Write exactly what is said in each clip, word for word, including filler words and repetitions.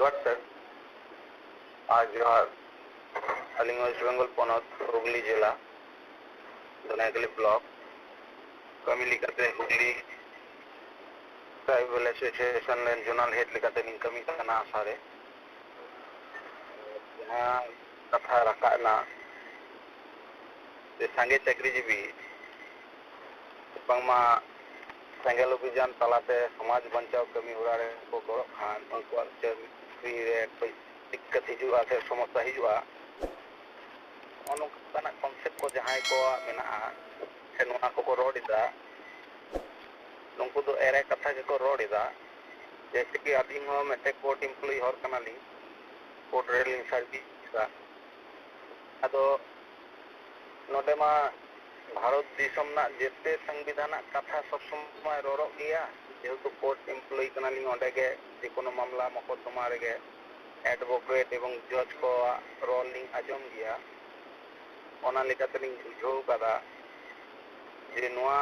ᱡᱚᱦᱟᱨ ᱥᱟᱨ᱾ ᱟᱨ ᱡᱚᱦᱟᱨ᱾ ᱟᱹᱞᱤᱧ ᱳᱭᱮᱥᱴ ᱵᱮᱝᱜᱚᱞ ᱯᱚᱱᱚᱛ ᱦᱩᱜᱽᱞᱤ ᱡᱮᱞᱟ ᱫᱚᱱᱟᱭᱠᱟᱞᱤ ᱵᱞᱚᱠ ᱠᱟᱹᱢᱤ ᱞᱮᱠᱟᱛᱮ ᱦᱩᱜᱽᱞᱤ ᱴᱨᱟᱭᱵᱮᱞ ᱮᱥᱳᱥᱤᱭᱮᱥᱚᱱ ᱨᱮᱱ ᱡᱳᱱᱟᱞ ᱦᱮᱰ ᱞᱮᱠᱟᱛᱮ ᱞᱤᱧ ᱠᱟᱹᱢᱤ ᱠᱟᱱᱟ ᱟᱥᱟ ᱨᱮ᱾ ᱡᱟᱦᱟᱸ ᱠᱟᱛᱷᱟ ᱨᱟᱠᱟᱵ ᱮᱱᱟ ᱡᱮ ᱥᱟᱸᱜᱮ ᱪᱟᱹᱠᱨᱤᱡᱤᱵᱤ ᱵᱟᱝᱢᱟ ᱥᱮᱸᱜᱮᱞ ᱚᱵᱷᱤᱡᱟᱱ ᱛᱟᱞᱟᱛᱮ ᱥᱚᱢᱟᱡᱽ ᱵᱟᱧᱪᱟᱣ ᱠᱟᱹᱢᱤ ᱦᱚᱨᱟ ᱨᱮᱠᱚ ᱜᱚᱲᱚᱜ ᱠᱷᱟᱱ ᱩᱱᱠᱩᱣᱟᱜ ᱪᱟᱹᱠᱨᱤ ᱨᱮ ᱠᱟᱹᱡ ᱫᱤᱠᱠᱟᱛ ᱦᱤᱡᱩᱜᱼᱟ ᱥᱮ ᱥᱚᱢᱚᱥᱥᱟ ᱦᱤᱡᱩᱜᱼᱟ᱾ ᱱᱚᱜᱼᱚ ᱱᱚᱝᱠᱟᱱᱟᱜ ᱠᱚᱱᱥᱮᱯᱴ ᱠᱚ ᱡᱟᱦᱟᱸᱭ ᱠᱚᱣᱟᱜ ᱢᱮᱱᱟᱜᱼᱟ ᱥᱮ ᱱᱚᱣᱟ ᱠᱚᱠᱚ ᱨᱚᱲ ᱮᱫᱟ, ᱱᱩᱠᱩ ᱫᱚ ᱮᱲᱮ ᱠᱟᱛᱷᱟ ᱜᱮᱠᱚ ᱨᱚᱲ ᱮᱫᱟ᱾ ᱡᱮᱭᱥᱮ ᱠᱤ ᱟᱹᱞᱤᱧ ᱦᱚᱸ ᱢᱤᱫᱴᱮᱱ ᱠᱳᱨᱴ ᱮᱢᱯᱞᱚᱭᱤ ᱦᱚᱲ ᱠᱟᱱᱟᱞᱤᱧ, ᱠᱳᱨᱴ ᱨᱮᱞᱤᱧ ᱥᱟᱨᱵᱷᱤᱥ ᱮᱫᱟ᱾ ᱟᱫᱚ ᱱᱚᱰᱮ ᱢᱟ ᱵᱷᱟᱨᱚᱛ ᱫᱤᱥᱚᱢ ᱨᱮᱱᱟᱜ ᱡᱮᱛᱮ ᱥᱚᱝᱵᱤᱫᱷᱟᱱᱟᱜ ᱠᱟᱛᱷᱟ ᱥᱚᱵ ᱥᱚᱢᱚᱭ ᱨᱚᱲᱚᱜ ᱜᱮᱭᱟ᱾ ᱡᱮᱦᱮᱛᱩ ᱠᱳᱨᱴ ᱮᱢᱯᱞᱚᱭᱤ ᱠᱟᱱᱟᱞᱤᱧ, ᱚᱸᱰᱮ ᱜᱮ ᱡᱮᱠᱳᱱᱳ ᱢᱟᱢᱞᱟ ᱢᱚᱠᱚᱫᱫᱚᱢᱟ ᱨᱮᱜᱮ ᱮᱰᱵᱷᱳᱠᱮᱴ ᱮᱵᱚᱝ ᱡᱚᱡᱽ ᱠᱚᱣᱟᱜ ᱨᱚᱲ ᱞᱤᱧ ᱟᱸᱡᱚᱢ ᱜᱮᱭᱟ᱾ ᱚᱱᱟ ᱞᱮᱠᱟᱛᱮᱞᱤᱧ ᱵᱩᱡᱷᱟᱹᱣ ᱠᱟᱫᱟ ᱡᱮ ᱱᱚᱣᱟ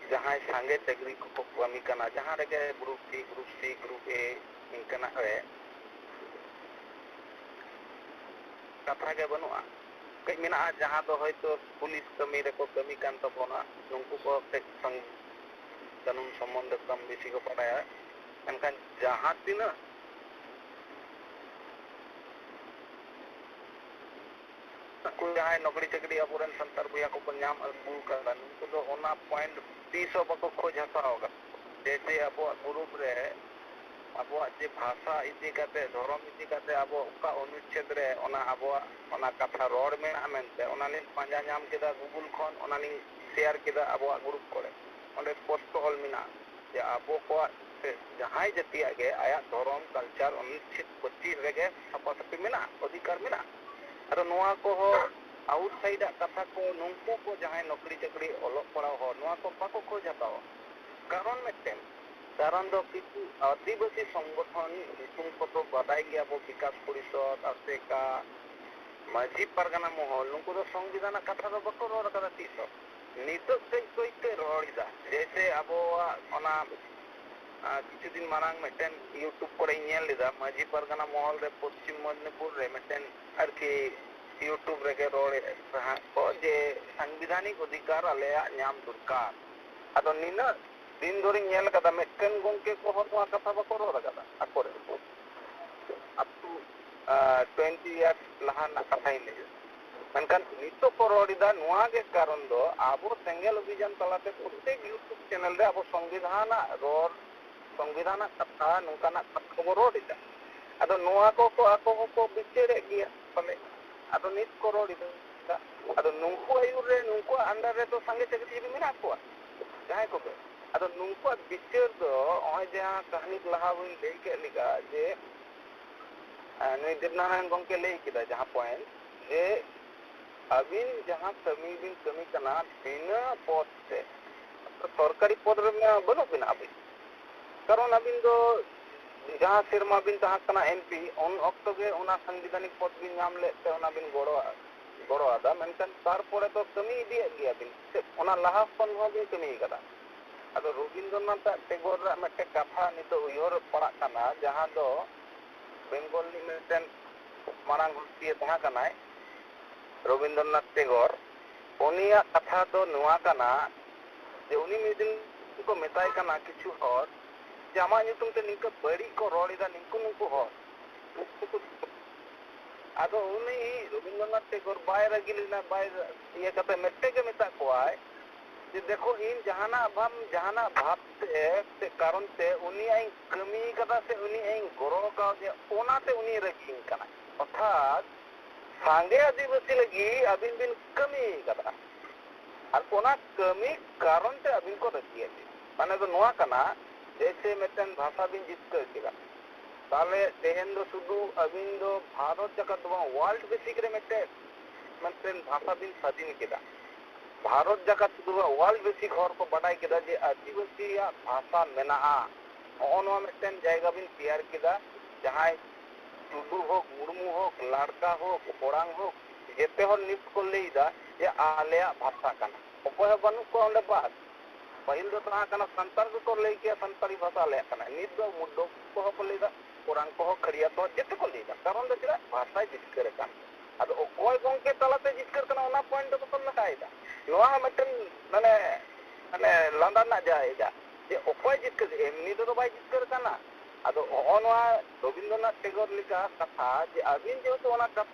ᱡᱟᱦᱟᱸᱭ ᱥᱟᱸᱜᱮ ᱪᱟᱹᱠᱨᱤ ᱠᱚᱠᱚ ᱠᱟᱹᱢᱤ ᱠᱟᱱᱟ, ᱡᱟᱦᱟᱸ ᱨᱮᱜᱮ group C, group C, group A ᱤᱱᱠᱟᱹᱱᱟᱜ ᱨᱮ ᱠᱟᱛᱷᱟ ᱜᱮ ᱵᱟᱹᱱᱩᱜᱼᱟ᱾ ᱠᱟᱹᱡ ᱢᱮᱱᱟᱜᱼᱟ ᱡᱟᱦᱟᱸ ᱫᱚ ᱦᱚᱭᱛᱳ ᱯᱩᱞᱤᱥ ᱠᱟᱹᱢᱤ ᱨᱮᱠᱚ ᱠᱟᱹᱢᱤ ᱠᱟᱱ ᱛᱟᱵᱚᱱᱟ, ᱱᱩᱠᱩ ᱠᱚ ᱠᱟᱹᱡ ᱥᱚᱝ-, ᱠᱟᱹᱱᱩᱱ ᱥᱚᱢᱵᱚᱱᱫᱷᱮ ᱠᱚᱢ ᱵᱮᱥᱤ ᱠᱚ ᱵᱟᱰᱟᱭᱟ᱾ ᱢᱮᱱᱠᱷᱟᱱ ᱡᱟᱦᱟᱸ ᱛᱤᱱᱟᱹᱜ ᱩᱱᱠᱩ ᱡᱟᱦᱟᱸᱭ ᱱᱚᱠᱨᱤ ᱪᱟᱹᱠᱨᱤ ᱟᱵᱚᱨᱮᱱ ᱥᱟᱱᱛᱟᱲ ᱵᱚᱭᱦᱟ ᱠᱚᱠᱚ ᱧᱟᱢ ᱟᱹᱜᱩ ᱟᱠᱟᱫᱟ, ᱱᱩᱠᱩ ᱫᱚ ᱚᱱᱟ ᱯᱚᱭᱮᱱᱴ ᱛᱤᱥ ᱦᱚᱸ ᱵᱟᱠᱚ ᱠᱷᱚᱡᱽ ᱦᱟᱛᱟᱣ ᱟᱠᱟᱫᱟ᱾ ᱡᱮᱭᱥᱮ ᱟᱵᱚᱣᱟᱜ ᱜᱨᱩᱯ ᱨᱮ ᱟᱵᱚᱣᱟᱜ ᱡᱮ ᱵᱷᱟᱥᱟ ᱤᱫᱤ ᱠᱟᱛᱮ, ᱫᱷᱚᱨᱚᱢ ᱤᱫᱤ ᱠᱟᱛᱮ ᱟᱵᱚ ᱚᱠᱟ ᱚᱱᱩᱪᱪᱷᱮᱫ ᱨᱮ ᱚᱱᱟ ᱟᱵᱚᱣᱟᱜ ᱚᱱᱟ ᱠᱟᱛᱷᱟ ᱨᱚᱲ ᱢᱮᱱᱟᱜᱼᱟ ᱢᱮᱱᱛᱮ, ᱚᱱᱟ ᱞᱤᱧ ᱯᱟᱸᱡᱟ ᱧᱟᱢ ᱠᱮᱫᱟ ᱜᱩᱜᱩᱞ ᱠᱷᱚᱱ, ᱚᱱᱟ ᱞᱤᱧ ᱥᱮᱭᱟᱨ ᱠᱮᱫᱟ ᱟᱵᱚᱣᱟᱜ ᱜᱨᱩᱯ ᱠᱚᱨᱮ᱾ ᱚᱸᱰᱮ ᱥᱯᱚᱥᱴᱚ ᱚᱞ ᱢᱮᱱᱟᱜᱼᱟ ᱡᱮ ᱟᱵᱚ ᱠᱚᱣᱟᱜ ᱥᱮ ᱡᱟᱦᱟᱸᱭ ᱡᱟᱹᱛᱤᱭᱟᱜ ᱜᱮ ᱟᱭᱟᱜ ᱫᱷᱚᱨᱚᱢ, ᱠᱟᱞᱪᱟᱨ, ᱚᱱᱩᱪᱪᱷᱮᱫ ᱯᱚᱸᱪᱤᱥ ᱨᱮᱜᱮ ᱥᱟᱯᱷᱟ ᱥᱟᱹᱯᱷᱤ ᱢᱮᱱᱟᱜᱼᱟ, ᱚᱫᱷᱤᱠᱟᱨ ᱢᱮᱱᱟᱜᱼᱟ᱾ ᱟᱫᱚ ᱱᱚᱣᱟ ᱠᱚᱦᱚᱸ ᱟᱣᱩᱴᱥᱟᱭᱤᱰ ᱟᱜ ᱠᱟᱛᱷᱟ ᱠᱚ, ᱱᱩᱠᱩ ᱠᱚ ᱡᱟᱦᱟᱸᱭ ᱱᱚᱠᱨᱤ ᱪᱟᱹᱠᱨᱤ ᱚᱞᱚᱜ ᱯᱟᱲᱦᱟᱣ ᱦᱚᱲ, ᱱᱚᱣᱟ ᱠᱚ ᱵᱟᱠᱚ ᱠᱷᱚᱡᱽ ᱦᱟᱛᱟᱣᱟ᱾ ᱠᱟᱨᱚᱱ ᱢᱤᱫᱴᱮᱱ, ᱠᱟᱨᱚᱱ ᱫᱚ ᱠᱤᱪᱷᱩ ᱟᱹᱫᱤᱵᱟᱹᱥᱤ ᱥᱚᱝᱜᱚᱴᱷᱚᱱ ᱧᱩᱛᱩᱢ ᱠᱚᱫᱚ ᱵᱟᱰᱟᱭ ᱜᱮᱭᱟ ᱵᱚ, ᱵᱤᱠᱟᱥ ᱯᱚᱨᱤᱥᱚᱫ, ᱟᱥᱮᱠᱟ, ᱢᱟᱹᱡᱷᱤ ᱯᱟᱨᱜᱟᱱᱟ ᱢᱚᱦᱚᱞ, ᱱᱩᱠᱩ ᱫᱚ ᱥᱚᱝᱵᱤᱫᱷᱟᱱ ᱨᱮᱱᱟᱜ ᱠᱟᱛᱷᱟ ᱫᱚ ᱵᱟᱠᱚ ᱨᱚᱲ ᱟᱠᱟᱫᱟ ᱛᱤᱥ ᱦᱚᱸ᱾ ᱱᱤᱛᱚᱜ ᱠᱟᱹᱡ ᱠᱟᱹᱡ ᱛᱮ ᱨᱚᱲ ᱮᱫᱟ, ᱡᱮᱭᱥᱮ ᱟᱵᱚᱣᱟᱜ ᱚᱱᱟ ᱟᱨ ᱠᱤᱪᱷᱩ ᱫᱤᱱ ᱢᱟᱲᱟᱝ ᱢᱤᱫᱴᱮᱱ YouTube ᱠᱚᱨᱮᱧ ᱧᱮᱞ ᱞᱮᱫᱟ, ᱢᱟᱹᱡᱷᱤ ᱯᱟᱨᱜᱟᱱᱟ ᱢᱚᱦᱚᱞ ᱨᱮ ᱯᱚᱥᱪᱤᱢ ᱢᱮᱫᱽᱱᱤᱯᱩᱨ ᱨᱮ ᱢᱤᱫᱴᱮᱱ ᱟᱨᱠᱤ YouTube ᱨᱮᱜᱮ ᱨᱚᱲᱮᱫ ᱛᱟᱦᱮᱸᱫ ᱠᱚ ᱡᱮ ᱥᱟᱝᱵᱤᱫᱷᱟᱱᱤᱠ ᱚᱫᱷᱤᱠᱟᱨ ᱟᱞᱮᱭᱟᱜ ᱧᱟᱢ ᱫᱚᱨᱠᱟᱨ᱾ ᱟᱫᱚ ᱱᱤᱱᱟᱹᱜ ᱫᱤᱱ ᱫᱷᱚᱨᱮᱧ ᱧᱮᱞ ᱟᱠᱟᱫᱟ, ᱢᱤᱫᱴᱮᱱ ᱜᱚᱢᱠᱮ ᱠᱚᱦᱚᱸ ᱱᱚᱣᱟ ᱠᱟᱛᱷᱟ ᱵᱟᱠᱚ ᱨᱚᱲ ᱟᱠᱟᱫᱟ ᱟᱠᱚᱨᱮ᱾ ᱟᱯᱴᱩ ᱴᱩᱭᱮᱱᱴᱤ ᱤᱭᱟᱨᱥ ᱞᱟᱦᱟ ᱨᱮᱱᱟᱜ ᱠᱟᱛᱷᱟᱧ ᱞᱟᱹᱭᱟ᱾ ᱢᱮᱱᱠᱷᱟᱱ ᱱᱤᱛᱚᱜ ᱠᱚ ᱨᱚᱲ ᱮᱫᱟ, ᱱᱚᱣᱟ ᱜᱮ ᱠᱟᱨᱚᱱ ᱫᱚ ᱟᱵᱚ ᱥᱮᱸᱜᱮᱞ ᱚᱵᱷᱤᱡᱟᱱ ᱛᱟᱞᱟᱛᱮ ᱯᱨᱚᱛᱮᱠ YouTube ᱪᱮᱱᱮᱞ ᱨᱮ ᱟᱵᱚ ᱥᱚᱝᱵᱤᱫᱷᱟᱱᱟᱜ ᱨᱚᱲ, ᱥᱚᱝᱵᱤᱫᱷᱟᱱᱟᱜ ᱠᱟᱛᱷᱟ, ᱱᱚᱝᱠᱟᱱᱟᱜ ᱠᱟᱛᱷᱟ ᱠᱚᱵᱚ ᱨᱚᱲ ᱮᱫᱟ᱾ ᱟᱫᱚ ᱱᱚᱣᱟ ᱠᱚ ᱠᱚ ᱟᱠᱚ ᱦᱚᱸᱠᱚ ᱵᱤᱪᱟᱹᱨᱮᱫ ᱜᱮᱭᱟ ᱯᱟᱞᱮ᱾ ᱟᱫᱚ ᱱᱤᱛ ᱠᱚ ᱨᱚᱲ ᱮᱫᱟ᱾ ᱟᱫᱚ ᱱᱩᱠᱩ ᱟᱹᱭᱩᱨ ᱨᱮ, ᱱᱩᱠᱩᱣᱟᱜ under ᱨᱮᱫᱚ ᱥᱟᱸᱜᱮ ᱪᱟᱹᱠᱨᱤᱡᱤᱵᱤ ᱢᱮᱱᱟᱜ ᱠᱚᱣᱟ, ᱡᱟᱦᱟᱸᱭ ᱠᱚᱜᱮ᱾ ᱟᱫᱚ ᱱᱩᱠᱩᱣᱟᱜ ᱵᱤᱪᱟᱹᱨ ᱫᱚ ᱱᱚᱜᱼᱚᱭ ᱡᱟᱦᱟᱸ ᱠᱟᱹᱦᱱᱤ ᱞᱟᱦᱟ ᱵᱚᱱ ᱞᱟᱹᱭ ᱠᱮᱫ ᱞᱮᱠᱟ ᱡᱮ, ᱟᱨ ᱱᱩᱭ ᱫᱮᱵᱽᱱᱟᱨᱟᱭᱚᱱ ᱜᱚᱢᱠᱮ ᱞᱟᱹᱭ ᱠᱮᱫᱟ ᱡᱟᱦᱟᱸ point, ᱡᱮ ᱟᱹᱵᱤᱱ ᱡᱟᱦᱟᱸ ᱠᱟᱹᱢᱤ ᱵᱤᱱ ᱠᱟᱹᱢᱤ ᱠᱟᱱᱟ ᱵᱤᱱᱟᱹ ᱯᱚᱫᱽ ᱛᱮ, ᱥᱚᱨᱠᱟᱨᱤ ᱯᱚᱫᱽ ᱨᱮ ᱢᱟ ᱵᱟᱹᱱᱩᱜ ᱵᱤᱱᱟ ᱟᱹᱵᱤᱱ, ᱠᱟᱨᱚᱱ ᱟᱹᱵᱤᱱ ᱫᱚ ᱡᱟᱦᱟᱸ ᱥᱮᱨᱢᱟ ᱵᱤᱱ ᱛᱟᱦᱮᱸ ᱠᱟᱱᱟ MP, ᱩᱱ ᱚᱠᱛᱚ ᱜᱮ ᱚᱱᱟ ᱥᱟᱝᱵᱤᱫᱷᱟᱱᱤᱠ ᱯᱚᱫᱽ ᱵᱤᱱ ᱧᱟᱢ ᱞᱮᱫ ᱛᱮ ᱚᱱᱟ ᱵᱤᱱ ᱜᱚᱲᱚ, ᱜᱚᱲᱚ ᱟᱫᱟ, ᱢᱮᱱᱠᱷᱟᱱ ᱛᱟᱨᱯᱚᱨᱮ ᱫᱚ ᱠᱟᱹᱢᱤ ᱤᱫᱤᱭᱮᱫ ᱜᱮᱭᱟ ᱵᱤᱱ, ᱚᱱᱟ ᱞᱟᱦᱟ ᱠᱷᱚᱱ ᱦᱚᱸ ᱵᱤᱱ ᱠᱟᱹᱢᱤ ᱟᱠᱟᱫᱟ᱾ ᱟᱫᱚ ᱨᱚᱵᱤᱱᱫᱨᱚᱱᱟᱛᱷ ᱴᱮᱜᱳᱨ ᱨᱟᱜ ᱢᱤᱫᱴᱮᱱ ᱠᱟᱛᱷᱟ ᱱᱤᱛᱚᱜ ᱩᱭᱦᱟᱹᱨ ᱯᱟᱲᱟᱜ ᱠᱟᱱᱟ, ᱡᱟᱦᱟᱸ ᱫᱚ ᱵᱮᱝᱜᱚᱞ ᱨᱤᱱᱤᱡ ᱢᱤᱫᱴᱮᱱ ᱢᱟᱨᱟᱝ ᱦᱩᱞᱥᱤᱭᱟᱹ ᱛᱟᱦᱮᱸ ᱠᱟᱱᱟᱭ, ᱨᱚᱵᱤᱱᱫᱨᱚᱱᱟᱛᱷ ᱴᱮᱜᱳᱨ᱾ ᱩᱱᱤᱭᱟᱜ ᱠᱟᱛᱷᱟ ᱫᱚ ᱱᱚᱣᱟ ᱠᱟᱱᱟ ᱡᱮ ᱩᱱᱤ ᱢᱤᱫ ᱫᱤᱱ ᱠᱚ ᱢᱮᱛᱟᱭ ᱠᱟᱱᱟ ᱠᱤᱪᱷᱩ ᱦᱚᱲ ᱡᱮ, "ᱟᱢᱟᱜ ᱧᱩᱛᱩᱢ ᱛᱮ ᱱᱤᱝᱠᱟᱹ ᱵᱟᱹᱲᱤᱡ ᱠᱚ ᱨᱚᱲ ᱮᱫᱟ ᱱᱤᱝᱠᱩ ᱱᱩᱠᱩ ᱦᱚᱲ᱾" ᱟᱫᱚ ᱩᱱᱤ ᱨᱚᱵᱤᱱᱫᱨᱚᱱᱟᱛᱷ ᱴᱮᱜᱳᱨ ᱵᱟᱭ ᱨᱟᱹᱜᱤ ᱞᱮᱱᱟ, ᱵᱟᱭ ᱤᱭᱟᱹ ᱠᱟᱛᱮ ᱢᱤᱫᱴᱮᱡ ᱜᱮ ᱢᱮᱛᱟᱜ ᱠᱚᱣᱟᱭ ᱡᱮ, "ᱫᱮᱠᱷᱚ, ᱤᱧ ᱡᱟᱦᱟᱱᱟᱜ ᱵᱷᱟᱵ, ᱡᱟᱦᱟᱱᱟᱜ ᱵᱷᱟᱵ ᱛᱮ ᱥᱮ ᱠᱟᱨᱚᱱ ᱛᱮ ᱩᱱᱤᱭᱟᱜ ᱤᱧ ᱠᱟᱹᱢᱤ ᱠᱟᱫᱟ ᱥᱮ ᱩᱱᱤᱭᱟᱜ ᱤᱧ ᱜᱚᱲᱚ ᱠᱟᱣᱫᱮᱭᱟ, ᱚᱱᱟᱛᱮ ᱩᱱᱤ ᱨᱟᱹᱜᱤᱭᱤᱧ ᱠᱟᱱᱟ᱾" ᱚᱨᱛᱷᱟᱛ ᱥᱟᱸᱜᱮ ᱟᱹᱫᱤᱵᱟᱹᱥᱤ ᱞᱟᱹᱜᱤᱫ ᱟᱹᱵᱤᱱ ᱵᱤᱱ ᱠᱟᱹᱢᱤ ᱠᱟᱫᱟ, ᱟᱨ ᱚᱱᱟ ᱠᱟᱹᱢᱤ ᱠᱟᱨᱚᱱ ᱛᱮ ᱟᱹᱵᱤᱱ ᱠᱚ ᱨᱟᱹᱜᱤᱭᱮᱫ ᱵᱤᱱ᱾ ᱢᱟᱱᱮ ᱫᱚ ᱱᱚᱣᱟ ᱠᱟᱱᱟ, ᱡᱮᱭᱥᱮ ᱢᱤᱫᱴᱮᱱ ᱵᱷᱟᱥᱟ ᱵᱤᱱ ᱡᱤᱛᱠᱟᱹᱨ ᱠᱮᱫᱟ, ᱛᱟᱦᱞᱮ ᱛᱮᱦᱮᱧ ᱫᱚ ᱥᱩᱫᱷᱩ ᱟᱹᱵᱤᱱ ᱫᱚ ᱵᱷᱟᱨᱚᱛ ᱡᱟᱠᱟᱛ ᱫᱚ ᱵᱟᱝ, world basic ᱨᱮ ᱢᱤᱫᱴᱮᱱ, ᱢᱤᱫᱴᱮᱱ ᱵᱷᱟᱥᱟ ᱵᱤᱱ ᱥᱟᱹᱫᱷᱤᱱ ᱠᱮᱫᱟ᱾ ᱵᱷᱟᱨᱚᱛ ᱡᱟᱠᱟᱛ ᱥᱩᱫᱷᱩ ᱵᱟᱝ, world basic ᱦᱚᱲ ᱠᱚ ᱵᱟᱰᱟᱭ ᱠᱮᱫᱟ ᱡᱮ ᱟᱹᱫᱤᱵᱟᱹᱥᱤᱭᱟᱜ ᱵᱷᱟᱥᱟ ᱢᱮᱱᱟᱜᱼᱟ᱾ ᱦᱚᱸᱜᱼᱚ ᱱᱚᱣᱟ ᱢᱤᱫᱴᱮᱱ ᱡᱟᱭᱜᱟ ᱵᱤᱱ ᱛᱮᱭᱟᱨ ᱠᱮᱫᱟ, ᱡᱟᱦᱟᱸᱭ ᱴᱩᱰᱩ ᱦᱳᱠ, ᱢᱩᱨᱢᱩ ᱦᱳᱠ, ᱞᱟᱲᱠᱟ ᱦᱳᱠ, ᱯᱚᱲᱟᱝ ᱦᱳᱠ, ᱡᱮᱛᱮ ᱦᱚᱲ ᱱᱤᱛ ᱠᱚ ᱞᱟᱹᱭ ᱮᱫᱟ ᱡᱮ ᱟᱞᱮᱭᱟᱜ ᱵᱷᱟᱥᱟ ᱠᱟᱱᱟ᱾ ᱚᱠᱚᱭ ᱦᱚᱸ ᱵᱟᱹᱱᱩᱜ ᱠᱚᱣᱟ ᱚᱸᱰᱮ ᱵᱟᱫ᱾ ᱯᱟᱹᱦᱤᱞ ᱫᱚ ᱛᱟᱦᱮᱸ ᱠᱟᱱᱟ ᱥᱟᱱᱛᱟᱲ ᱜᱮᱠᱚ ᱞᱟᱹᱭ ᱠᱮᱭᱟ, ᱥᱟᱱᱛᱟᱲᱤ ᱵᱷᱟᱥᱟ ᱟᱞᱮᱭᱟᱜ ᱠᱟᱱᱟ᱾ ᱱᱤᱛ ᱫᱚ ᱢᱩᱰᱰᱚ ᱠᱚᱦᱚᱸ ᱠᱚ ᱞᱟᱹᱭᱫᱟ, ᱠᱚᱨᱟᱝ ᱠᱚᱦᱚᱸ, ᱠᱷᱟᱹᱲᱤᱭᱟ ᱠᱚᱦᱚᱸ, ᱡᱮᱛᱮ ᱠᱚ ᱞᱟᱹᱭᱫᱟ᱾ ᱠᱟᱨᱚᱱ ᱫᱚ ᱪᱮᱫᱟᱜ? ᱵᱷᱟᱥᱟᱭ ᱡᱤᱛᱠᱟᱹᱨ ᱟᱠᱟᱱ᱾ ᱟᱫᱚ ᱚᱠᱚᱭ ᱜᱚᱝᱠᱮ ᱛᱟᱞᱟᱛᱮ ᱡᱤᱛᱠᱟᱹᱨ ᱠᱟᱱᱟ, ᱚᱱᱟ ᱯᱚᱭᱮᱱᱴ ᱫᱚ ᱵᱟᱠᱚ ᱞᱟᱴᱟᱭᱮᱫᱟ᱾ ᱱᱚᱣᱟ ᱦᱚᱸ ᱢᱤᱫᱴᱮᱱ ᱢᱟᱱᱮ, ᱢᱟᱱᱮ ᱞᱟᱸᱫᱟ ᱨᱮᱱᱟᱜ ᱡᱟᱭᱜᱟ, ᱡᱮ ᱚᱠᱚᱭ ᱡᱤᱛᱠᱟᱹᱨ, ᱮᱢᱱᱤ ᱛᱮᱫᱚ ᱵᱟᱭ ᱡᱤᱛᱠᱟᱹᱨ ᱠᱟᱱᱟ᱾ ᱟᱫᱚ ᱦᱚᱸᱜᱼᱚ ᱱᱚᱣᱟ ᱨᱚᱵᱤᱱᱫᱨᱚᱱᱟᱛᱷ ᱴᱮᱜᱳᱨ ᱞᱮᱠᱟ ᱠᱟᱛᱷᱟ, ᱡᱮ ᱟᱹᱵᱤᱱ ᱡᱮᱦᱮᱛᱩ ᱚᱱᱟ ᱠᱟᱛᱷᱟ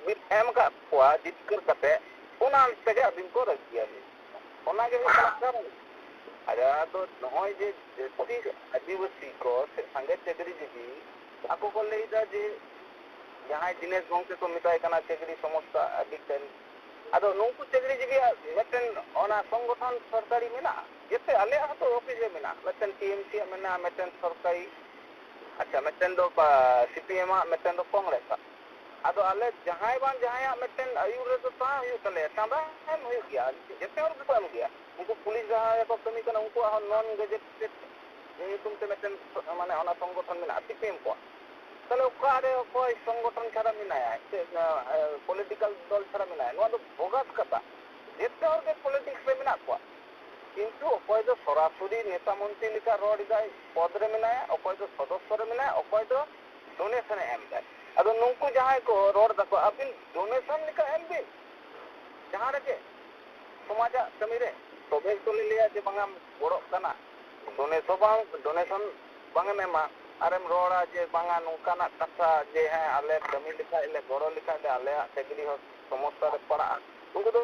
ᱵᱤᱱ ᱮᱢ ᱟᱠᱟᱫ ᱠᱚᱣᱟ ᱡᱤᱛᱠᱟᱹᱨ ᱠᱟᱛᱮ, ᱚᱱᱟ ᱛᱮᱜᱮ ᱟᱹᱵᱤᱱ ᱠᱚ ᱨᱟᱹᱜᱤᱭᱟᱵᱤᱱ᱾ ᱚᱱᱟᱜᱮ ᱦᱩᱭᱩᱜ ᱠᱟᱱᱟ ᱠᱟᱨᱚᱱ᱾ ᱟᱫᱚ ᱱᱚᱜᱼᱚᱭ ᱡᱮ ᱡᱟᱹᱥᱛᱤ ᱟᱹᱫᱤᱵᱟᱹᱥᱤ ᱠᱚ ᱥᱮ ᱥᱟᱸᱜᱮ ᱪᱟᱹᱠᱨᱤᱡᱤᱵᱤ, ᱟᱠᱚ ᱠᱚ ᱞᱟᱹᱭᱫᱟ ᱡᱮ ᱡᱟᱦᱟᱸᱭ ᱫᱤᱱᱮᱥ ᱜᱚᱢᱠᱮ ᱠᱚ ᱢᱮᱛᱟᱭ ᱠᱟᱱᱟ ᱪᱟᱹᱠᱨᱤ ᱥᱚᱢᱚᱥᱥᱟ ᱟᱹᱰᱤ ᱴᱷᱮᱱ᱾ ᱟᱫᱚ ᱱᱩᱠᱩ ᱪᱟᱹᱠᱨᱤᱡᱤᱵᱤᱭᱟᱜ ᱢᱤᱫᱴᱮᱱ ᱚᱱᱟ ᱥᱚᱝᱜᱚᱴᱷᱚᱱ ᱥᱚᱨᱠᱟᱨᱤ ᱢᱮᱱᱟᱜᱼᱟ, ᱡᱮᱛᱮ ᱟᱞᱮᱭᱟᱜ ᱦᱚᱸᱛᱚ ᱚᱯᱷᱤᱥ ᱨᱮ ᱢᱮᱱᱟᱜᱼᱟ, ᱢᱤᱫᱴᱮᱱ ᱴᱤ ᱮᱢ ᱥᱤ ᱟᱜ ᱢᱮᱱᱟᱜᱼᱟ, ᱢᱤᱫᱴᱮᱱ ᱥᱚᱨᱠᱟᱨᱤ, ᱟᱪᱪᱷᱟ, ᱢᱤᱫᱴᱮᱱ ᱫᱚ ᱥᱤ ᱯᱤ ᱮᱢ ᱟᱜ, ᱢᱤᱫᱴᱮᱱ ᱫᱚ ᱠᱚᱝᱜᱨᱮᱥ ᱟᱜ᱾ ᱟᱫᱚ ᱟᱞᱮ ᱡᱟᱦᱟᱸᱭ ᱵᱟᱝ ᱡᱟᱦᱟᱸᱭᱟᱜ ᱢᱤᱫᱴᱮᱱ ᱟᱹᱭᱩᱨ ᱨᱮᱫᱚ ᱛᱟᱦᱮᱸ ᱦᱩᱭᱩᱜ ᱛᱟᱞᱮᱭᱟ, ᱪᱟᱸᱫᱟ ᱮᱢ ᱦᱩᱭᱩᱜ ᱜᱮᱭᱟ, ᱡᱮᱛᱮ ᱦᱚᱲ ᱜᱮᱠᱚ ᱮᱢ ᱜᱮᱭᱟ᱾ ᱩᱱᱠᱩ ᱯᱩᱞᱤᱥ ᱡᱟᱦᱟᱸᱭ ᱠᱚ ᱠᱟᱹᱢᱤ ᱠᱟᱱᱟ, ᱩᱱᱠᱩᱣᱟᱜ ᱦᱚᱸ ᱱᱚᱱ ᱜᱮᱡᱮᱴᱮᱰ ᱧᱩᱛᱩᱢ ᱛᱮ ᱢᱤᱫᱴᱮᱱ, ᱢᱟᱱᱮ, ᱚᱱᱟ ᱥᱚᱝᱜᱚᱴᱷᱚᱱ ᱢᱮᱱᱟᱜᱼᱟ, ᱥᱤ ᱯᱤ ᱮᱢ ᱠᱚᱣᱟᱜ᱾ ᱛᱟᱦᱞᱮ ᱚᱠᱟᱨᱮ ᱚᱠᱚᱭ ᱥᱚᱝᱜᱚᱴᱷᱚᱱ ᱪᱷᱟᱲᱟ ᱢᱮᱱᱟᱭᱟ? ᱪᱮᱫ, ᱮ, ᱯᱚᱞᱤᱴᱤᱠᱟᱞ ᱫᱚᱞ ᱪᱷᱟᱲᱟ ᱢᱮᱱᱟᱭᱟ? ᱱᱚᱣᱟ ᱫᱚ ᱵᱚᱜᱟᱥ ᱠᱟᱛᱷᱟ᱾ ᱡᱮᱛᱮ ᱦᱚᱲ ᱜᱮ ᱯᱚᱞᱤᱴᱤᱠᱥ ᱨᱮ ᱢᱮᱱᱟᱜ ᱠᱚᱣᱟ, ᱠᱤᱱᱛᱩ ᱚᱠᱚᱭ ᱫᱚ ᱥᱚᱨᱟᱥᱚᱨᱤ ᱱᱮᱛᱟ ᱢᱚᱱᱛᱨᱤ ᱞᱮᱠᱟ ᱨᱚᱲ ᱮᱫᱟᱭ, ᱯᱚᱫᱽ ᱨᱮ ᱢᱮᱱᱟᱭᱟ, ᱚᱠᱚᱭ ᱫᱚ ᱥᱚᱫᱚᱥᱥᱚ ᱨᱮ ᱢᱮᱱᱟᱭᱟ, ᱚᱠᱚᱭ ᱫᱚ ᱰᱳᱱᱮᱥᱚᱱ ᱮ ᱮᱢ ᱮᱫᱟᱭ᱾ ᱟᱫᱚ ᱱᱩᱠᱩ ᱡᱟᱦᱟᱸᱭ ᱠᱚ ᱨᱚᱲ ᱫᱟᱠᱚ, ᱟᱹᱵᱤᱱ ᱰᱳᱱᱮᱥᱚᱱ ᱞᱮᱠᱟ ᱮᱢ ᱵᱤᱱ ᱡᱟᱦᱟᱸ ᱨᱮᱜᱮ ᱥᱚᱢᱟᱡᱟᱜ ᱠᱟᱹᱢᱤ ᱨᱮ, ᱛᱚᱵᱮ ᱜᱮᱠᱚ ᱞᱟᱹᱭᱟ ᱡᱮ ᱵᱟᱝᱟ ᱜᱚᱲᱚᱜ ᱠᱟᱱᱟ᱾ ᱰᱳᱱᱮᱥᱚᱱ ᱵᱟᱝ, ᱰᱳᱱᱮᱥᱚᱱ ᱵᱟᱝ ᱮᱢ ᱮᱢᱟ, ᱟᱨᱮᱢ ᱨᱚᱲᱟ ᱡᱮ ᱵᱟᱝᱟ ᱱᱚᱝᱠᱟᱱᱟᱜ ᱠᱟᱛᱷᱟ ᱡᱮ ᱦᱮᱸ, ᱟᱞᱮ ᱠᱟᱹᱢᱤ ᱞᱮᱠᱷᱟᱡ ᱞᱮ, ᱜᱚᱲᱚ ᱞᱮᱠᱷᱟᱡ ᱞᱮ, ᱟᱞᱮᱭᱟᱜ ᱪᱟᱹᱠᱨᱤ ᱦᱚᱸ ᱥᱚᱢᱚᱥᱥᱟ ᱨᱮ ᱯᱟᱲᱟᱜᱼᱟ᱾ ᱩᱱᱠᱩ ᱫᱚ